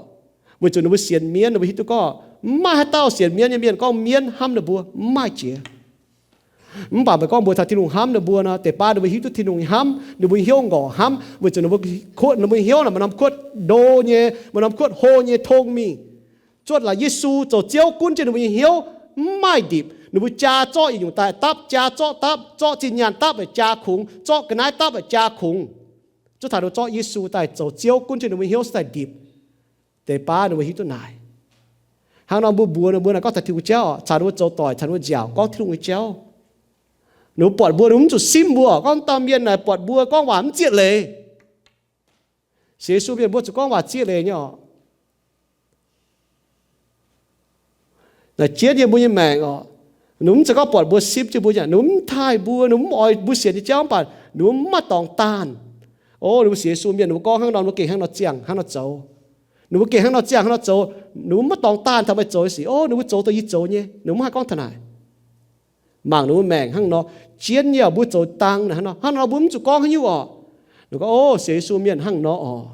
weic zuqc ninh mbuo sienx mienv, ninh mbuo hiuv duqv gorngv mv maaih haaix dauh sienx mienv nyei mienh gorngv mienv hnamv ninh mbuo, mv maaih jiex. Mv baac meih gorngv mbuox taux Tin-Hungh hnamv ninh mbuo nor, deix baav ninh mbuo hiuv duqv Tin-Hungh hnamv, ninh mbuo hnyouv ngorc hnamv, weic zuqc ninh mbuo kuotv, ninh mbuo hnyouv naaic maaih norm kuotv ndo nyei, maaih norm kuotv hlo nyei tong mingh. Cuotv laaix Yesu zoux Ziouv gunv jienv ninh mbuo nyei hnyouv, mv maaih ndipc. Ninh mbuo jaa zorqv yietc nyungc daaih dapv, jaa zorqv dapv, zorqv zinh nyaanh dapv yaac jaa kungx, zorqv ga'naaiv dapv yaac jaa kungx. Zuov taux ninh mbuo zorqv Yesu daaih zoux Ziouv gunv jienv ninh mbuo hnyouv se daaih ndipc. Deix baav ninh mbuo hiuv duqv naaic. Hnangv nor mbuo mbuox ninh mbuo naaic gorngv taux Tin-Hungh jauv oc, caux ninh mbuo zoux doic, caux ninh mbuo nziaauc gorngv Tin-Hungh nyei jauv. Ninh mbuo buatc mbuo, ninh mbuo mv zuqc simv mbuo oc, gorngv dauh mienh naaic buatc mbuo gorngv waac mv zieqv leiz. Sienx Yesu mienh mbuo zuqc gorngv waac zieqv leiz nyei oc. Naaic jienv yiem mbuo nyei maengc oc, ninh mbuo mv zeiz gorngv buatc mbuo simv jienv mbuo nyei, ninh mbuo mv taaih mbuo, ninh mbuo mv oix mbuo sienx nyei jauv, mv baac ninh mbuo mv maaih dorngx daanh. O, ninh mbuo sienx Yesu mienh, ninh mbuo gorngv hnangv nor, ninh mbuo gengh hnangv nor ziangh hnangv nor zoux. Ninh mbuo gengh hnangv nor ziangh hnangv nor zoux, ninh mbuo mv maaih dorngx daanh taux meih zoux nyei sic. O, ninh mbuo zoux dongh yie zoux nyei, ninh mbuo mv haih gorngv taux naaic. Mangc ninh mbuo maengc hnangv nor, jienv nyei oc, mbuo zoux dang naaic hnangv nor, hnangv nor mbuo mv zuqc gorngv haaix nyungc oc. Ninh gorngv, O, sienx Yesu mienh hnangv nor oc.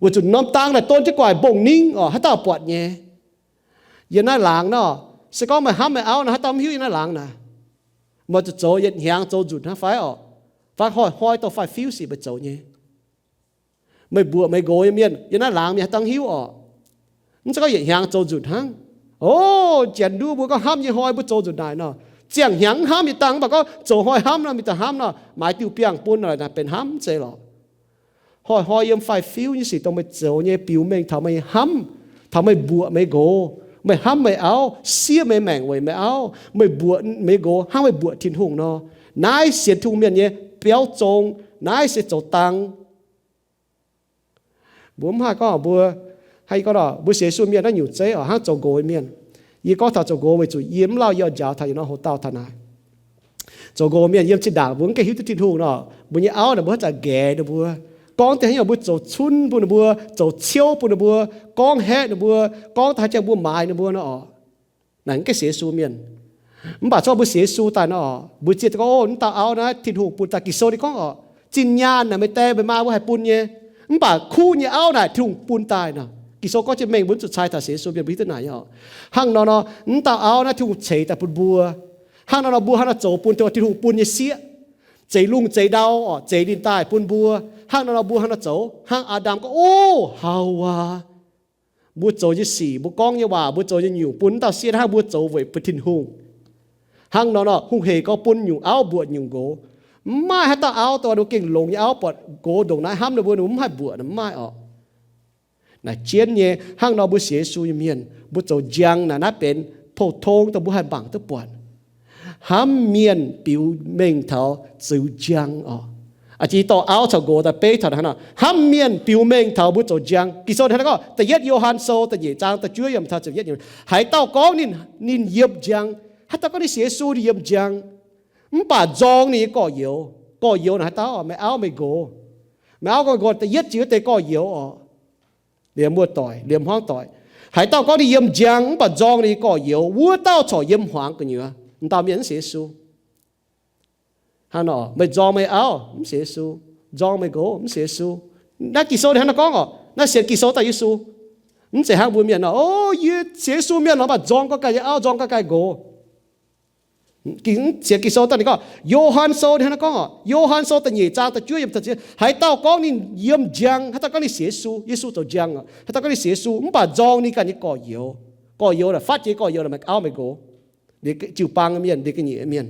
Weic zuqc norm dang naaic don jienv gu'nguaaic mbong ningv oc, haaix dauh buatc nyei. Yiem naaiv laangz nor, se gorngv meih hnamv meih auv nor, haaix dauh mv hiuv yiem naaiv laangz naaic. Meih zuqc zoux yietc hnyangx zoux nzunc hnangv fai oc, fai hnoi-hnoi dongh fai fiuv sic meih zoux nyei. Meih mbuoqc meih nqox nyei mienh, yiem naaiv laangz mienh haaix dauh mv hiuv oc. Mv zeiz gorngv yietc hnyangx zoux nzunc hnangv. O, janx nduov mbuo gorngv hnamv nyei hnoi mbuo zoux nzunc naaic nor, ziangh hnyangx mv hnamv nyei dangh, mv baac gorngv zoux hnoi hnamv nor, mingh daaih hnamv nor, maaiz diuh biangh bun nor, naaic benx hnamv mv zeiz lorqc. Hnoi-hnoi yiem fai fiuv nyei sic dongh meih zoux nyei biux mengh taux meih hnamv, taux meih mbuoqc meih nqox, meih hnamv meih auv, siev meih maengc weic meih auv, meih mbuoqc meih nqox hnangv meih mbuoqc Tin-Hungh nor. Naaiv sienx Tin-Hungh mienh nyei biauv zong, naaiv se zoux dang. Mbuo mv haih gorngv mbuo, haih gorngv mbuo sienx Yesu mienh naaiv nyungc zeiv oc, hnangv zoux nqox mienh. Yie gorngv taux zoux nqox weic zuqc yie mv lauh yie oix njaaux taux yietc norm hoc dauh taux naaic. Zoux nqox mienh yiem zinh ndaangc mbuo mv gaengh hiuv duqv Tin-Hungh nor, mbuo nyei auv naaic mbuo haaix zanc nqaix ninh mbuo, gorngv deix haaix nyungc mbuo zoux cunv bun ninh mbuo, zoux ciouv bun ninh mbuo, gorngv haeqv ninh mbuo, gorngv da'haaix ziangh mbuo maaiz ninh mbuo nor oc. Naaic mv gaengh sienx Yesu mienh. Mv baac corc mbuo sienx Yesu daaih nor, mbuo zieqv gorngv, O, mv dauh auv naaiv Tin-Hungh bun daaih. Ging-Sou ninh gorngv oc, zinh nyaanh naaic meih die meih maa mbuo haih bun nyei, mv baac kuv nyei auv naaic Tin-Hungh bun daaih nor. Ging-Sou gorngv jienv mengh mbuo mv zuqc cai taux sienx Yesu mienh mbuo hiuv duqv naaic nyei oc. Hnangv nor nor, mv dauh auv naaiv Tin-Hungh ceix daaih bun mbuo. Hnangv nor nor mbuo hnangv nor zoux bun tengx Tin-Hungh bun nyei sieqv, zeix lungh zeix ndau oc, zeix ninh daaih bun mbuo. Hnangv nor nor mbuo hnangv nor zoux, hnangv Aa^ndam gorngv, O, hauz aac. Mbuo zoux nyei sic, mbuo gorngv nyei waac, mbuo zoux nyei nyungc bun mv dauh sieqv hnangv mbuo zoux weic bun Tin-Hungh. Hnangv nor nor, hungh hec gorx bun nyungc auv mbuoqc nyungc nqox. Mv maaih haaix dauh auv dongh ninh mbuo gengh longx nyei auv buatc nqox ndongc naaiv hnamv ninh mbuo, ninh mbuo mv haih mbuoqc, mv maaih oc. Naaic jienv nyei hnangv nor mbuo sienx Yesu nyei mienh, mbuo zoux njang naaic, naaiv benx pou-tong dongh mbuo haih mangc duqv buatc. Hnamv mienh biux mengh taux ziux njang oc. A'jang dorh auv caux nqox daaih beiv taux hnangv nor, hnamv mienh biux mengh taux mbuo zoux njang. Ging-Sou hnangv naaiv gorngv, da'yietv Yo^han Sou da'nyeic zaang da'juov yiem taux ziepc yietv nyei, haaix dauh gorngv ninh, ninh yiem njang, haaix dauh gorngv ninh sienx Yesu, ninh yiem njang, mv baac nzorng ninh nyei gorx-youz. Gorx-youz naaic haaix dauh? Meih auv meih nqox. Meih auv meih nqox da'yietv jiex wuov deix gorx-youz oc. Liemh muoz-doic, liemh hmuangv doic, haaix dauh gorngv ninh yiem njang mv baac nzorng ninh nyei gorx-youz, wuov dauh corc yiem hmuangx gu'nyuoz. M'dauh mienh mv sienx Yesu. Hnangv nor, meih nzorng meih auv mv sienx Yesu, nzorng meih nqox mv sienx Yesu. Naaiv Ging-Sou ninh hnangv naaiv gorngv oc. Naaiv sienx Ging-Sou daaih Yesu. Mv zeiz hnangv mbuo mienh nor, o, yie sienx Yesu mienh nor, mv baac nzorng gau ganh nyei auv, nzorng gau ganh nqox. Sienx Ging-Sou daaih ninh gorngv, Yo^han Sou ninh hnangv naaiv gorngv oc. Yo^han Sou da'nyeic zaang da'juov yiem, haaix dauh gorngv ninh yiem njang, haaix dauh gorngv ninh sienx Yesu, Yesu zoux njang oc, haaix dauh gorngv ninh sienx Yesu mv baac nzorng ninh ganh nyei gorx-youz. Gorx-youz naaic, fatv jiex gorx-youz naaic, meih auv meih nqox, liuz jiu-baang mienh, liuz ga'nyiec mienh,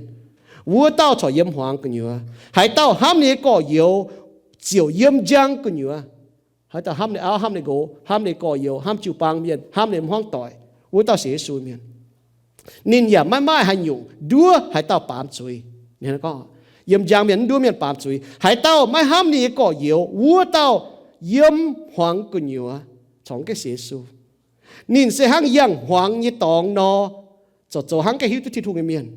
wuov dauh corc yiem hmuangx gu'nyuoz. Haaix dauh hnamv ninh nyei gorx-youz ziouc yiem njang gu'nyuoz. Haaix dauh hnamv ninh auv, hnamv ninh nqox, hnamv ninh gorx-youz, hnamv jiu-baang mienh, hnamv ninh hmuangv doic, wuov dauh sienx Yesu mienh. Ninh yaac maiv maaih haaix nyungc nduov haaix dauh baamz zuiz. Ninh gorngv, yiem njang mienh mv nduov mienh baamz zuiz. Haaix dauh maiv hnamv ninh nyei gorx-youz, wuov dauh yiem hmuangx gu'nyuoz, corc mv gaengh sienx Yesu. Ninh se hnangv yangh hmuangx nyei dorngx nor, zoux zoux hnangv gaengh hiuv duqv Tin-Hungh nyei mienh,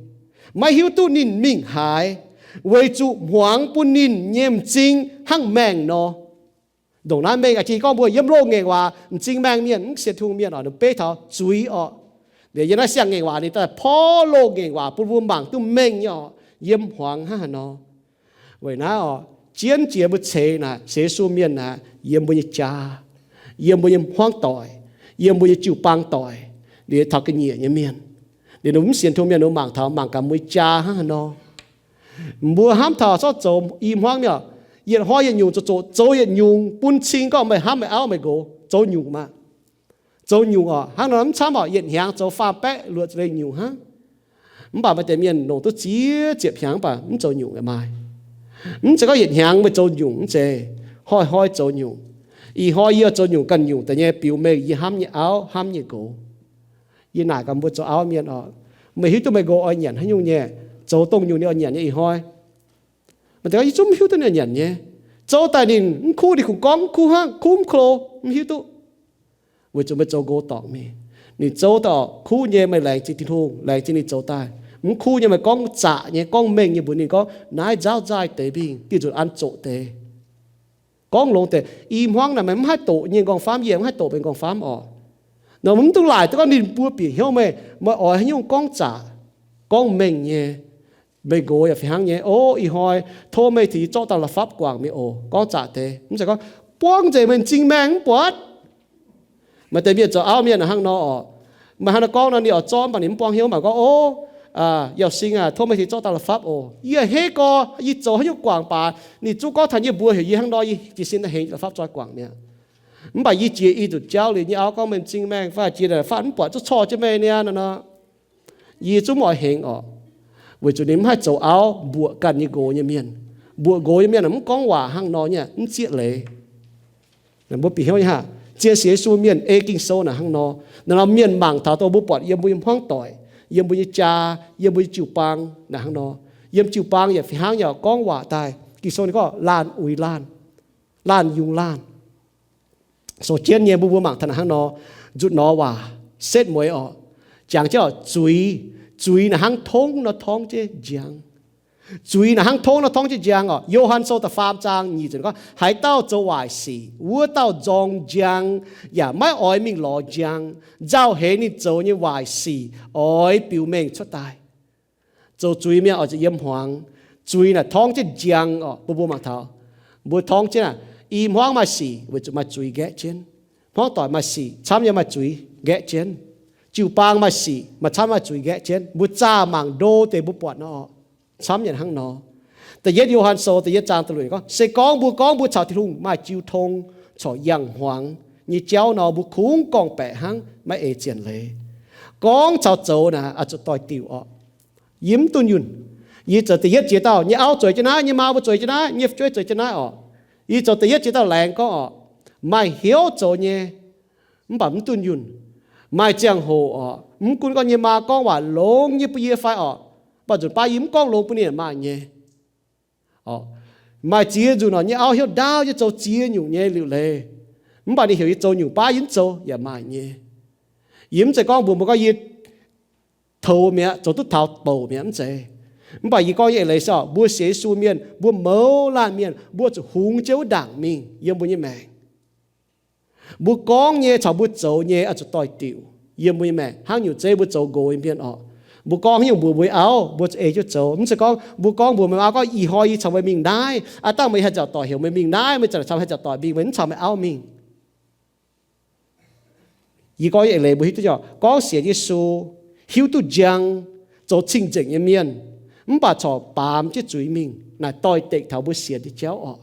maiv hiuv duqv ninh mingh haaix, weic zuqc hmuangx bun ninh nyei m'zing hnangv maengh nor. Ndongc naaiv mengh a'jang gorngv mbuo yiem loz-ngaengc waac m'zing maengh mienh, mv sienx Tin-Hungh mienh oc, ninh beiv taux zuiz oc. Liuz yiem naaiv siang-ngaengc waac ninh daaih porv loz-ngaengc waac bun mbuo mangc duqv mengh nyei oc, yiem hmuangx hnangv haaix nor. Weic naaiv oc, jienv jiex mbuo ceix naaic, sienx Yesu mienh naaic, yiem mbuo nyei jaa, yiem mbuo nyei hmuangv doic, yiem mbuo nyei jiu-baang doic, liuz taux ga'nyiec nyei mienh, liuz ninh mv sienx Tin-Hungh mienh, ninh mangc taux, mangc gaax mbuo nyei jaa hnangv haaix nor. Mbuo hnamv taux zorqv zoux i hmuangv mienh oc, yietc hnoi yietc nyungc zoux, zoux zoux yietc nyungc bun cing gorngv meih hnamv meih auv meih nqox, zoux nyungc maah. Zoux nyungc oc, hnangv nor mv camv oc, yietc hnyangx zoux faam baeqv luoqc za'leih nyungc hnangv. Mv baac maaih deix mienh longc duqv ziex ziepc hnyangx mv baac mv zoux nyungc yaac maaih. Mv zeiz gorngv yietc hnyangx meih zoux nyungc, mv zeiz, hnoi-hnoi zoux nyungc. Ih hnoi yie zoux nyungc ganh nyungc daaih nyei biux mengh yie hnamv nyei auv, hnamv nyei nqox. Yie naaic gaax mbuo zoux auv mienh oc, meih hiuv duqv meih nqox oix nyanc haaix nyungc nyei, zoux dongh nyungc ninh oix nyanc nyei ih hnoi? Maaih deix gorngv, yie zungv mv hiuv duqv ninh oix nyanc nyei. Zoux daaih ninh mv kuv, ninh kungx gorngv mv kuv hnangv, kuv mv kuv lo, mv hiuv duqv. Weic zuqc meih zoux nqox dorngc mingh. Ninh zoux daaih kuv nyei, meih laengz zingh Tin-Hungh, laengz zingh ninh zoux daaih. Mv kuv nyei, meih gorngv zaqc nyei, gorngv mengh nyei mbuox ninh gorngv, naaiv nzauv nzaaih deix mingh, diuh nzunc an zoqc deix. Gorngv longx deix. I hmuangv naaic meih mv haih doqc nyei, nqorngv-famv yie mv haih doqc meih nqorngv-famv oc. Nor mv dungx laaic duqv gorngv ninh mbuo bieqc hnyouv meih, meih oix haaix nyungc gorngv zaqc, gorngv mengh nyei. Meih nqox yaac fih hnangv nyei. O, ih hnoi tov meih tengx yie zorqv dauh la'fapv guangc mingh oc, gorngv zaqc deix. Mv zeiz gorngv, buangv nzengc meih m'zing maengh mv buatc. Maaih deix mienh zoux auv mienh hnangv nor oc. Meih hnangv nor gorngv nor, ninh oix zorqv mv baac ninh mv buang hnyouv mangc gorngv, o, Yauh Sing aac, tov meih tengx zorqv dauh la'fapv oc. Yie a'hneiv gorx, yie zoux haaix nyungc guangc baac ninh zungv gorngv taux yie mbuox heuc yie hnangv nor, yie jiez sin hengx la'fapv zoi guangc mi'aqv. Mv baac yie jiex i nzunc jauv liuz, yie auv gorngv meih m'zing maengh fai jiex la'fapv mv buatc, zungv corc jienv meih niaa nor. Yie zungv mv oix hengx oc. Weic zuqc ninh mv haih zoux auv mbuoqc ganh nyei nqox nyei mienh. Mbuoqc nqox nyei mienh mv gorngv waac hnangv nor nyei, mv zieqv leiz. Mbuo bieqc hnyouv nyei haah? Zien sienx Yesu mienh ei Ging-Sou naaic hnangv nor. Naaiv nor mienh mangc taux dongh mbuo buatc yiem mbuo nyei hmuangv doic, yiem mbuo nyei jaa, yiem mbuo nyei jiu-baang naaic hnangv nor. Yiem jiu-baang yaac fih hnangv yaac gorngv waac daaih. Ging-Sou ninh gorngv laanh uix laanh, laanh yungz laanh. Sou jienv nyei mbuo, mbuo mangc taux naaic hnangv nor, nzutc nor waac setv mueiz oc. Jangx jienv oc, zuiz, zuiz naaic hnangv tongv nor torngv jienv njang. Zuiz naaic hnangv tongv nor torngv jienv njang oc. Yo^han Sou da'faam zaang nyic ziepc gorngv, haaix dauh zoux waaic sic, wuov dauh nzorng njang yaac maiv oix mingh lorz njang, nzauh heix ninh zoux nyei waaic sic oix biux mengh cuotv daaih. Zoux zuiz mienh oix zuqc yiem hmuangx. Zuiz naaic torngv jienv njang oc. Mbuo, mbuo mangc taux, mbuo torngv jienv aac, i hmuangv maaih sic weic zuqc maaih zuiz nqaeqv jienv. Hmuangv doic maaih sic camv yaac maaih zuiz nqaeqv jienv. Jiu-baang maaih sic maaih camv maaih zuiz nqaeqv jienv. Mbuo zaah mangc ndo deix mbuo buatc nor oc, camv yaac hnangv nor. Da'yietv Yo^han Sou da'yietv zaang da'luoqc gorngv, se gorngv mbuo gorngv mbuo caux Tin-Hungh maaih jiu tong corc yangh hmuangx nyei jauv nor, mbuo kungx gorngv-baeqc hnangv, maiv eix zienc leiz. Gorngv caux zoux naaic oix zuqc doix-diuc oc. Yie mv dunh yunh. Yie zoux da'yietv jiex dauh, nyei auv zueiz jienv naaiv, nyei maa mbuo zueiz jienv naaiv, nyei fu'jueiv zueiz jienv naaiv oc. Yie zoux da'yietv jiex dauh laengz gorngv oc, maaih hnyouv zoux nyei, Mv baac mv dunh yunh. Maaih ziangh hoc oc, mv gunv gorngv yie nyei maa gorngv waac longx nyei bun yie fai oc, mv baac nzunc baav yie mv gorngv longx bun ninh maaih nyei. Maaih ziex nzunc oc, nyei auv hnyouv ndaauv nyei zoux ziex nyungc nyei liuc leiz, mv baac ninh heuc yie zoux nyungc baav yie mv zoux yaac maaih nyei. Yie mv zeiz gorngv mbuox mbuo gorngv yie toux mi'aqv, zoux duqv taux bouc mi'aqv, mv zeiz. Mv baac yie gorngv nyei eix leiz se oc, mbuo sienx Yesu mienh, mbuo mouz laanh mienh, mbuo zuqc hungx jienv wuov ndaangc mingh yiem mbuo nyei maengc. Mbuo gorngv nyei caux mbuo zoux nyei oix zuqc doix-diuc yiem mbuo nyei maengc. Hnangv nyungc zeiv mbuo zoux nqox nyei mienh oc, mbuo gorngv haaix nyungc mbuox mbuo nyei auv, mbuo zuqc ei jienv zoux. Mv zeiz gorngv mbuo gorngv mbuox meih auv gorngv, ih hnoi yie caux meih mingh naaiv, aav dangh meih haih nziaauc doic heuc meih mingh naaiv, meih za'gengh caux meih haih nziaauc doic mingh, meih mv caux meih auv mingh. Yie gorngv nyei eix leiz mbuo hiuv duqv nyei oc, gorngv sienx Yesu, hiuv duqv njang, zoux cing-nzengc nyei mienh, mv baac corc baamz jienv zuiz mingh, naaic doix-dekc taux mbuo sienx nyei jauv oc.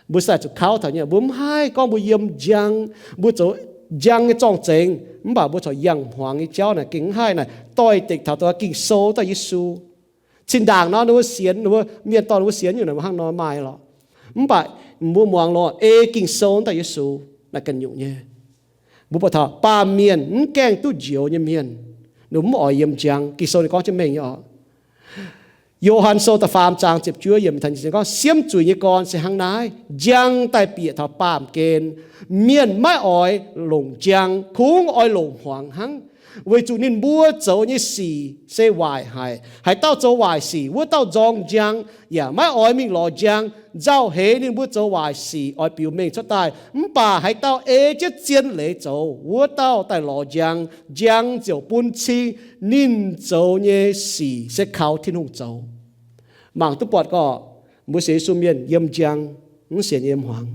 Mbuo se zuqc kauv taux nyei, mbuo mv haih gorngv mbuo yiem njang, mbuo zoux njang nyei zorng-zengx, mv baac mbuo corc yangh hmuangx nyei jauv naaic gengh mv haih. Naaic doix-dekc taux dongh Ging-Sou daaih Yesu. Cin-ndaangc nor ninh mbuo sienx, ninh mbuo mienh dorh ninh mbuo sienx nyungc naaic mbuo hnangv nor maaih lorqc. Mv baac mbuo muangx longx ei Ging-Sou daaih Yesu naaic ganh nyungc nyei. Mbuo buatc taux baamh mienh mv gaengh duqv njoux nyei mienh, ninh mbuo mv oix yiem njang. Ging-Sou ninh gorngv jienv mengh nyei oc. Yo^han Sou da'faam zaang ziepc juov yiemc gorngv, siemv zuiz nyei gorn se hnangv naaiv, njang daaih bieqc taux baamh gen. Mienh maiv oix longc njang, kungx oix longc hmuangx hnangv, weic zuqc ninh mbuo zoux nyei sic se waaic haic. Haaix dauh zoux waaic sic, wuov dauh nzorng njang, yaac maiv oix mingh lorz njang. Nzauh heix ninh mbuo zoux waaic sic oix biux mengh cuotv daaih. Mv baac haaix dauh ei jienv zien leiz zoux, wuov dauh daaih lorz njang, njang ziouc bun cing ninh zoux nyei sic se kaux Tin-Hungh zoux. Mangc duqv buatc gorqv, mbuo sienx Yesu mienh yiem njang, mv sienx yiem hmuangx.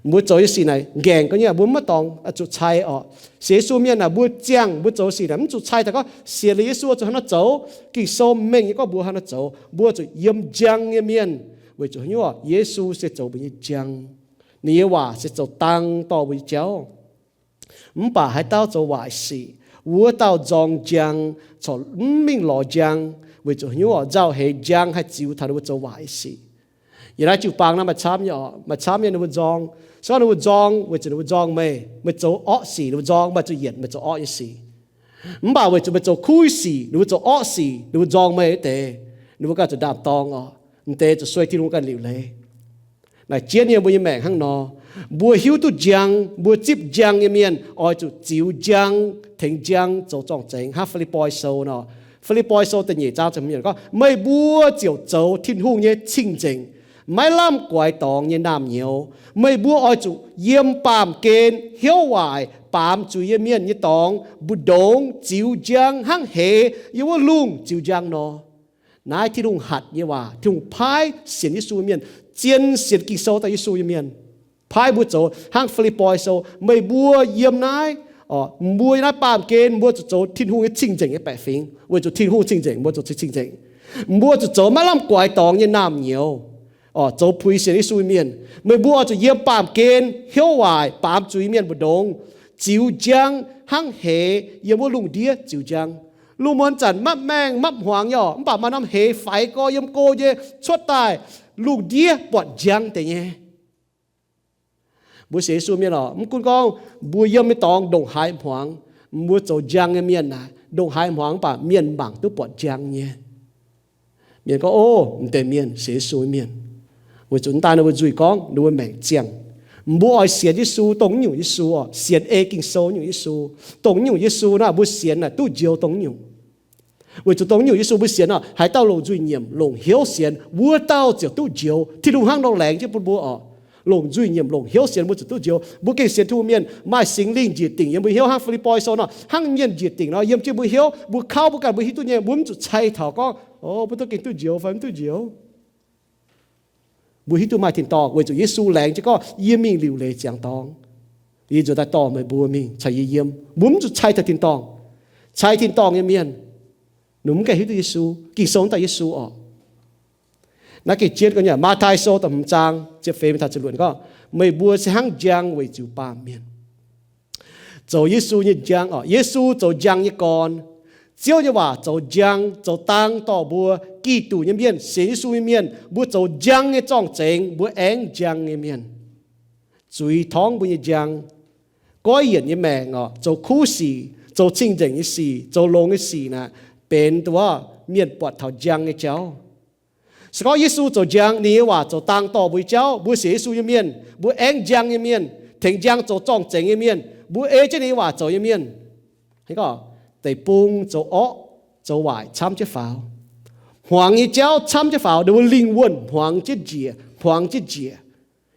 Mbuo zoux nyei sic naaic nqaengc ga'nyiec, mbuo mv maaih dorngx zuqc cai orqc. Sienx Yesu mienh naaic mbuo ziangh mbuo zoux sic naaic mv zuqc cai taux gorngv sienx liuz Yesu zuqc hnangv naaiv zoux. Ging-Sou mengh nyei gorngv mbuo hnangv naaiv zoux. Mbuo zuqc yiem njang nyei mienh, weic zuqc haaix nyungc orqc? Yesu se zoux mbuo nyei njang. Ninh nyei waac se zoux dang dorh mbuo nyei jauv. Mv baac haaix dauh zoux waaic sic, wuov dauh nzorng njang, corc mv mingh lorz njang, weic zuqc haaix nyungc orqc? Nzauh heix njang haih ziux taux ninh mbuo zoux waaic sic. Yiem naaiv jiu-baang naaiv maaih camv nyei orqc, maaih camv nyei ninh mbuo nzorng. Se gorngv ninh mbuo nzorng weic zuqc ninh mbuo nzorng meih, meih zoux orqv sic, ninh mbuo nzorng meih zuqc yietc meih zoux orqv nyei sic. Mv baac weic zuqc meih zoux kuv sic, ninh mbuo zoux orqv sic, ninh mbuo nzorng meih wuov deix, ninh mbuo ganh zuqc ndaam-dorng orqc. M'deix zuqc sueih Tin-Hungh ganh liuc leiz. Naaic jienv nyei mbuo nyei maengc hnangv nor. Mbuo hiuv duqv njang, mbuo zipv njang nyei mienh oix zuqc ziux njang, tengx njang zoux zorng-zengx. Hnangv Fi^lipv^poi Sou nor, Fi^lipv^poi Sou da'nyeic zaang ziepc hmz gorngv, meih mbuo ziouc zoux Tin-Hungh nyei cing-nzengc, maiv lamh guaix dorngx nyei naamh nyouz. Meih mbuo oix zuqc yiem baamh gen hnyouv waaic baamz zuiz nyei mienh nyei dorngx mbu'ndongx ziux njang hnangv heix yiem wuov lungh ziux njang nor. Naaiv Tin-Hungh hatc nyei waac. Tin-Hungh paaiv sienx Yesu mienh, zien sienx Ging-Sou daaih Yesu nyei mienh, paaiv mbuo zoux hnangv Fi^lipv^poi Sou. Meih mbuo yiem naaiv, mbuo yiem naaiv baamh gen mbuo zuqc zoux Tin-Hungh nyei cing-nzengc nyei baeqc fingx, weic zuqc Tin-Hungh cing-nzengc mbuo zuqc cing-nzengc. Mbuo zuqc zoux maiv lamh guaix dorngx nyei naamh nyouz, zoux puix sienx Yesu mienh. Meih mbuo oix zuqc yiem baamh gen hnyouv waaic baamz zuiz mienh mbu'ndongx ziux njang hnangv heix yiem wuov lungh ndiev ziux njang. Lungh muonz zanc mapv maengh mapv hmuangx nyei orqc, mv baac maaih norm heix faix gorx yiem go nyei cuotv daaih, lungh ndiev buatc njang deix nyei. Mbuo sienx Yesu mienh orqc, mv gunv gorngv mbuo yiem nyei dorngx ndongc haaix hmuangx, mbuo zoux njang nyei mienh naaic, ndongc haaix hmuangx mv baac mienh mangc duqv buatc njang nyei. Mienh gorngv, Ov, m'deix mienh sienx Yesu mienh. Weic zuqc daaih ninh mbuo nzuih gorngv ninh mbuo maengc ziangh. Mbuo oix sienx Yesu, dongh nyungc Yesu orqc, sienx ei Ging-Sou nyungc Yesu. Dongh nyungc Yesu naaic mbuo sienx naaic duqv njoux dongh nyungc. Weic zuqc dongh nyungc Yesu mbuo sienx orqc, haaix dauh longc nzuih nyiemc, longc hnyouv sienx, wuov dauh ziouc duqv njoux. Tin-Hungh hnangv nor laengz jienv bun mbuo orqc. Longc nzuih nyiemc, longc hnyouv sienx, mbuo ziouc duqv njoux. Mbuo gengh sienx Tin-Hungh mienh maaih Singx Lingh njiec dingc yiem mbuo hnyouv hnangv Fi^lipv^poi Sou nor, hnangv mienh njiec dingc nor yiem jienv mbuo hnyouv. Mbuo kauv mbuo ganh mbuo hiuv duqv nyei, mbuo mv zuqc cai taux gorngv, O, mbuo duqv gengh duqv njoux fai mv duqv njoux. Mbuo hiuv duqv maaih tin-dorngh weic zuqc Yesu laengz jienv gorngv, Yie mingh liuc leiz ziangx dorngx. Yie nzuonx daaih dorh meih mbuo mingh caux yie yiem. Mbuo mv zuqc cai taux tin-dorngh. Cai tin-dorngh nyei mienh, ninh mv gaengh hiuv duqv Yesu. Ging-Sou mv daaih Yesu orqc. Naaiv gengh jienv ga'nyiec. Matv^tai Sou da'hmz zaang ziepc feix mingh taux ziepc luoqc gorngv, Meih mbuo se hnangv njang weic ziux baamh mienh. Zoux Yesu nyei njang orqc. Yesu zoux njang nyei gorn. Ziouv nyei waac zoux njang, zoux dang dorh mbuo. Giduc nyei mienh, sienx Yesu nyei mienh, mbuo zoux njang nyei zorng-zengx, mbuo aengx njang nyei mienh. Zuiz torngv mbuo nyei njang, goiv yienc nyei maengc oc, zoux kuv sic, zoux cing-nzengc nyei sic, zoux longx nyei sic naaic, benx duqv mienh buatc taux njang nyei jauv. Se gorngv Yesu zoux njang, ninh nyei waac zoux dang dorh mbuo nyei jauv, mbuo sienx Yesu nyei mienh, mbuo aengv njang nyei mienh, tengx njang zoux zorng-zengx nyei mienh, mbuo ei jienv ninh nyei waac zoux nyei mienh, deic-bung zoux orqv, zoux waaic camv jienv faaux. Hmuangx nyei jauv camv jienv faaux, ninh mbuo lingh wuonh hmuangx jienv njiec, hmuangx jienv njiec.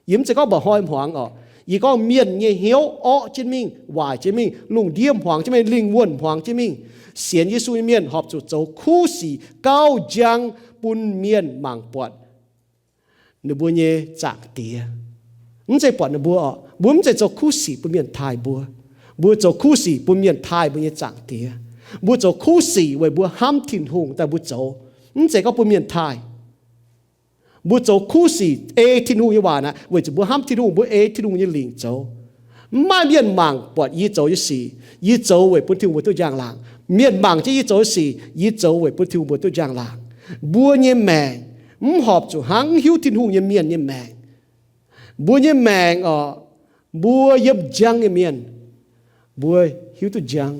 Yie mv zeiz gorngv mba'hnoi hmuangx oc. Yie gorngv mienh nyei hnyouv orqv jienv mingh, waaic jienv mingh, lungh ndiev hmuangx jienv mingh, lingh wuonh hmuangx jienv mingh. Sienx Yesu nyei mienh horpc zuqc zoux kuv sic gauh njang bun mienh mangc buatc ninh mbuo nyei Zaangc Diex. Mv zeiz buatc ninh mbuo oc. Mbuo mv zeiz zoux kuv sic bun mienh taaih mbuo. Mbuo zoux kuv sic bun mienh taaih mbuo nyei Zaangc Diex. Mbuo zoux kuv sic weic mbuo hnamv Tin-Hungh daaih mbuo zoux. Mv zeiz gorngv bun mienh taaih. Mbuo zoux kuv sic ei Tin-Hungh nyei waac naaic weic zuqc mbuo hnamv Tin-Hungh, mbuo ei Tin-Hungh nyei lingc zoux. Mv maaih mienh mangc buatc yie zoux nyei sic, yie zoux weic bun Tin-Hungh mbuo duqv njang-laangc. Mienh mangc jienv yie zoux nyei sic, yie zoux weic bun Tin-Hungh mbuo duqv njang-laangc. Mbuo nyei maengc mv horpc zuqc hnangv hiuv Tin-Hungh nyei mienh nyei maengc. Mbuo nyei maengc oc, mbuo yiem njang nyei mienh, mbuo hiuv duqv njang,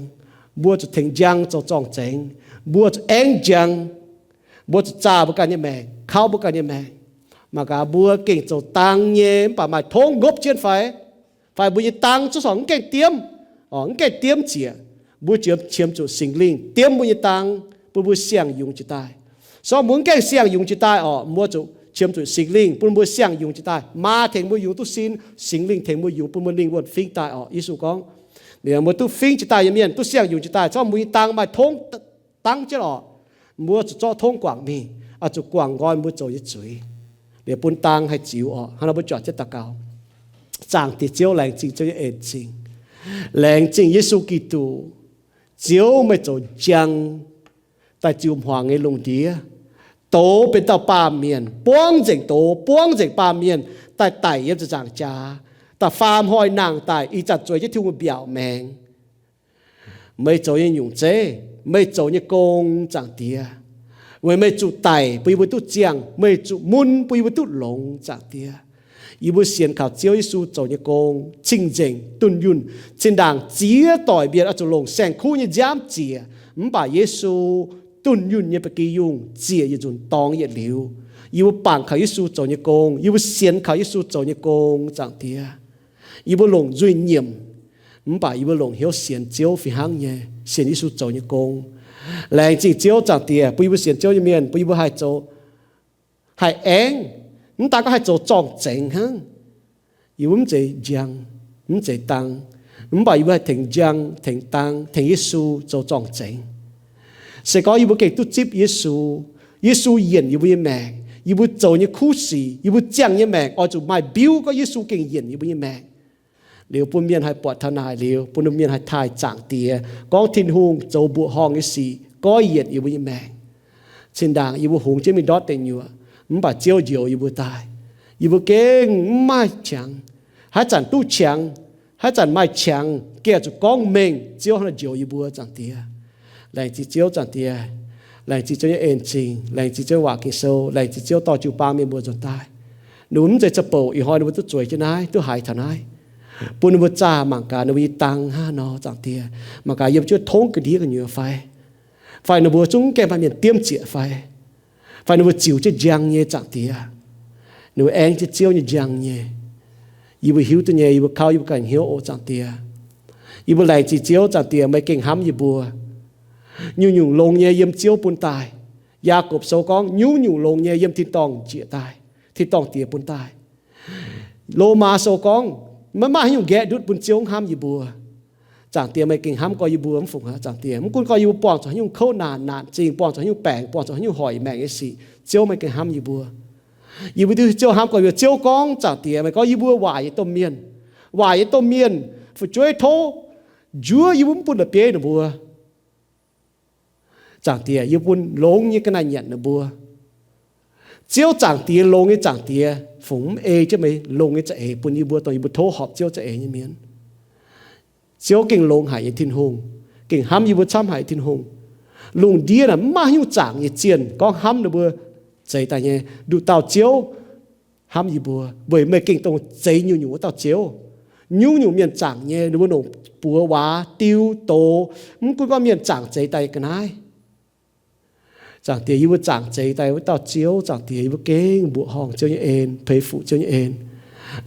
mbuo zuqc tengx njang zoux zorng-zengx, mbuo zuqc aengv njang, mbuo zuqc zaah mbuo ganh nyei maengc, kauv mbuo ganh nyei maengc. Mangc gaax mbuo gengh zoux dang nyei mv baac maaih tongv ngopv jienv fai? Fai mbuo nyei dang zuqc mv gaengh diemv, mv gaengh diemv ziec, mbuo ziouc qiemx zuqc Singx Lingh diemv mbuo nyei dang, bun mbuo siang-yungz jiex daaih. Se gorngv mbuo mv gaengh siang-yungz jiex daaih oc, mbuo zuqc qiemx zuqc Singx Lingh bun mbuo siang-yungz jiex daaih. Maa tengx mbuo yungz duqv sin, Singx Lingh tengx mbuo yungz bun mbuo lingh wuonh fingx daaih oc. Yesu gorngv, mbuo duqv fingx jiex daaih nyei mienh, duqv siang-yungz jiex daaih, se gorngv mbuo nyei dang maaih tongv dangv jienv oc, mbuo zuqc zorqv tongv guangc mingh, oix zuqc guangc nqoi mbuo zoux nyei zuiz, liuz bun dang haih ziux oc. Hnangv naaiv mbuo juangc jienv daux gaux. Zaangc Diex Ziouv, laengz zingh Ziouv nyei en-zingh. Laengz zingh Yesu Giduc. Ziouv, meih zoux njang daaih ziux hmuangx nyei lungh ndiev, douz benx dauh baamh mienh, buangv nzengc douz, buangv nzengc baamh mienh daaih daic yiem ziepc nzaangc jaax, da'faam hnoi nangh daaih, ih zanc zueiz jienv Tin-Hungh mbiaauc maengx. Meih zoux nyei nyungc zeiv, meih zoux nyei gong, Zaangc Diex, weic meih zuqc daic bun yie mbuo duqv ziangh, meih zuqc mun bun yie mbuo duqv longx, Zaangc Diex. Yie mbuo sienx kaux Ziouv Yesu zoux nyei gong cing-nzengc, dunh yunh, zinh ndaangc ziex doic mienh oix zuqc longc saeng-kuv nyei nziaamv ziec, mv baac Yesu dunh yunh nyei ba'gi yungh ziec yietc nzunc dorngx yietc liuz. Yie mbuo bangc kaux Yesu zoux nyei gong, yie mbuo sienx kaux Yesu zoux nyei gong, Zaangc Diex. Yie mbuo longc nzuih nyiemc, mv baac yie mbuo longc hnyouv sienx Ziouv fih hnangv nyei, sienx Yesu zoux nyei gong. Laengz zingh Ziouv, Zaangc Diex, bun yie mbuo sienx Ziouv nyei mienh, bun yie mbuo haih zoux, haih aengv, mv daan gorngv haih zoux zorng-zengx hnangv. Yie mbuo mv zeiz njang, mv zeiz dang, mv baac yie mbuo haih tengx njang, tengx dang, tengx Yesu zoux zorng-zengx. Se gorngv yie mbuo gengh duqv zipv Yesu, Yesu yienc yie mbuo nyei maengc, yie mbuo zoux nyei kuv sic, yie mbuo ziangh nyei maengc oix zuqc maaih mbiuv gorngv Yesu gengh yienc yie mbuo nyei maengc. Liuz bun mienh haih buatc taux naaic liuz, bun mienh haih taaih Zaangc Diex gorngv Tin-Hungh zoux mbuoqc horngh nyei sic goiv yienc yie mbuo nyei maengc. Zinh ndaangc yie mbuo hungx jienv mingh ndortv deic nyuoqc, mv baac Ziouv njoux yie mbuo daaih. Yie mbuo gengh mv maaih qangx. Haaix zanc duqv qangx, haaix zanc maaih qangx, gengh zuqc gorngv mengh Ziouv hnangv njoux yie mbuo, Zaangc Diex. Laengz zingh Ziouv, Zaangc Diex. Laengz zingh Ziouv nyei en-zingh, laengz zingh Ziouv waac Ging-Sou, laengz zingh Ziouv dorh jiu-baang mienh mbuo nzuonx daaih. Ninh mbuo mv zeiz za'bouc, ih hnoi ninh mbuo duqv zueiz jienv naaiv, duqv haiz taux naaiv, bun ninh mbuo zaah mangc gaax ninh mbuo nyei dang hnangv nor, Zaangc Diex. Mangc gaax yiem jienv tongv ga'ndiev gu'nyuoz fai, fai ninh mbuo zungv gaengh maaih mienh diemv ziec fai, fai ninh mbuo ziux jienv njang nyei, Zaangc Diex. Ninh mbuo aengv jienv Ziouv nyei njang nyei. Yie mbuo hiuv duqv nyei, yie mbuo kauv yie mbuo ganh hnyouv oc, Zaangc Diex. Yie mbuo laengz zingh Ziouv, Zaangc Diex, meih gengh hnamv yie mbuo. Nyungc-nyungc longx nyei yiem Ziouv bun daaih. Yaagorpc Sou gorngv, nyungc-nyungc longx nyei yiem tin-dorngh njiec daaih, tin-dorngh Diex bun daaih. Lomaa Sou gorngv, maiv maaih haaix nyungc nqaeqv ndutv bun Ziouv hnamv yie mbuo. Zaangc Diex, meih gengh hnamv gorx yie mbuo mv fungc aqv, Zaangc Diex. Mv gunv gorx yie mbuo buangh zuqc haaix nyungc kouv naanc, naanc zingh, buangh zuqc haaix nyungc baengc, buangh zuqc haaix nyungc hoic maengc nyei sic, Ziouv meih gengh hnamv yie mbuo. Yie mbuo duqv Ziouv hnamv gorx yie mbuo. Ziouv gorngv, Zaangc Diex, meih gorngv yie mbuo waaic nyei domh mienh, waaic nyei domh mienh, fu'jueiv tov njuov yie mbuo mv bun la'bieiv ninh mbuo. Zaangc Diex, yie mbuo bun longx nyei ga'naaiv nyanc ninh mbuo. Ziouv Zaangc Diex, longx nyei Zaangc Diex, fungc mv ei jienv meih longx nyei za'eix bun yie mbuo, dongh yie mbuo tov horpc Ziouv za'eix nyei mienh. Ziouv gengh longx haic nyei Tin-Hungh, gengh hnamv yie mbuo camv haic nyei Tin-Hungh. Lungh ndiev naaic mv maaih haaix nyungc zaangc nyei zienh gorngv hnamv ninh mbuo zeix daaih nyei. Nduqc dauh Ziouv hnamv yie mbuo, weic meih gengh dongh zeix nyungc-nyungc wuov dauh Ziouv. Nyungc-nyungc mienh zaangc nyei, ninh mbuo longc buoz waac diu doz, mv gunv gorngv mienh zaangc zeix daaih ga'naaiv. Zaangc Diex, yie mbuo zaangc zeix daaih wuov dauh Ziouv, Zaangc Diex, yie mbuo gengh mbuoqc horngh Ziouv nyei en, peix fuc Ziouv nyei en.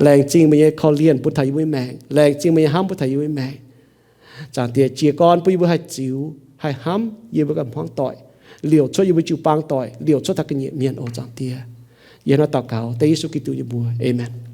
Laengz zingh meih nyei korv-lienh bun taux yie mbuo nyei maengc. Laengz zingh meih nyei hnamv bun taux yie mbuo nyei maengc. Zaangc Diex, jiez gorn bun yie mbuo haih ziux, haih hnamv yie mbuo ganh hmuangv doic, liouc cuotv yie mbuo jiu-baang doic, liouc cuotv taux ga'nyiec mienh oc Zaangc Diex. Yie hnangv naaiv daux gaux dengv Yesu Giduc nyei mbuox. Aamen.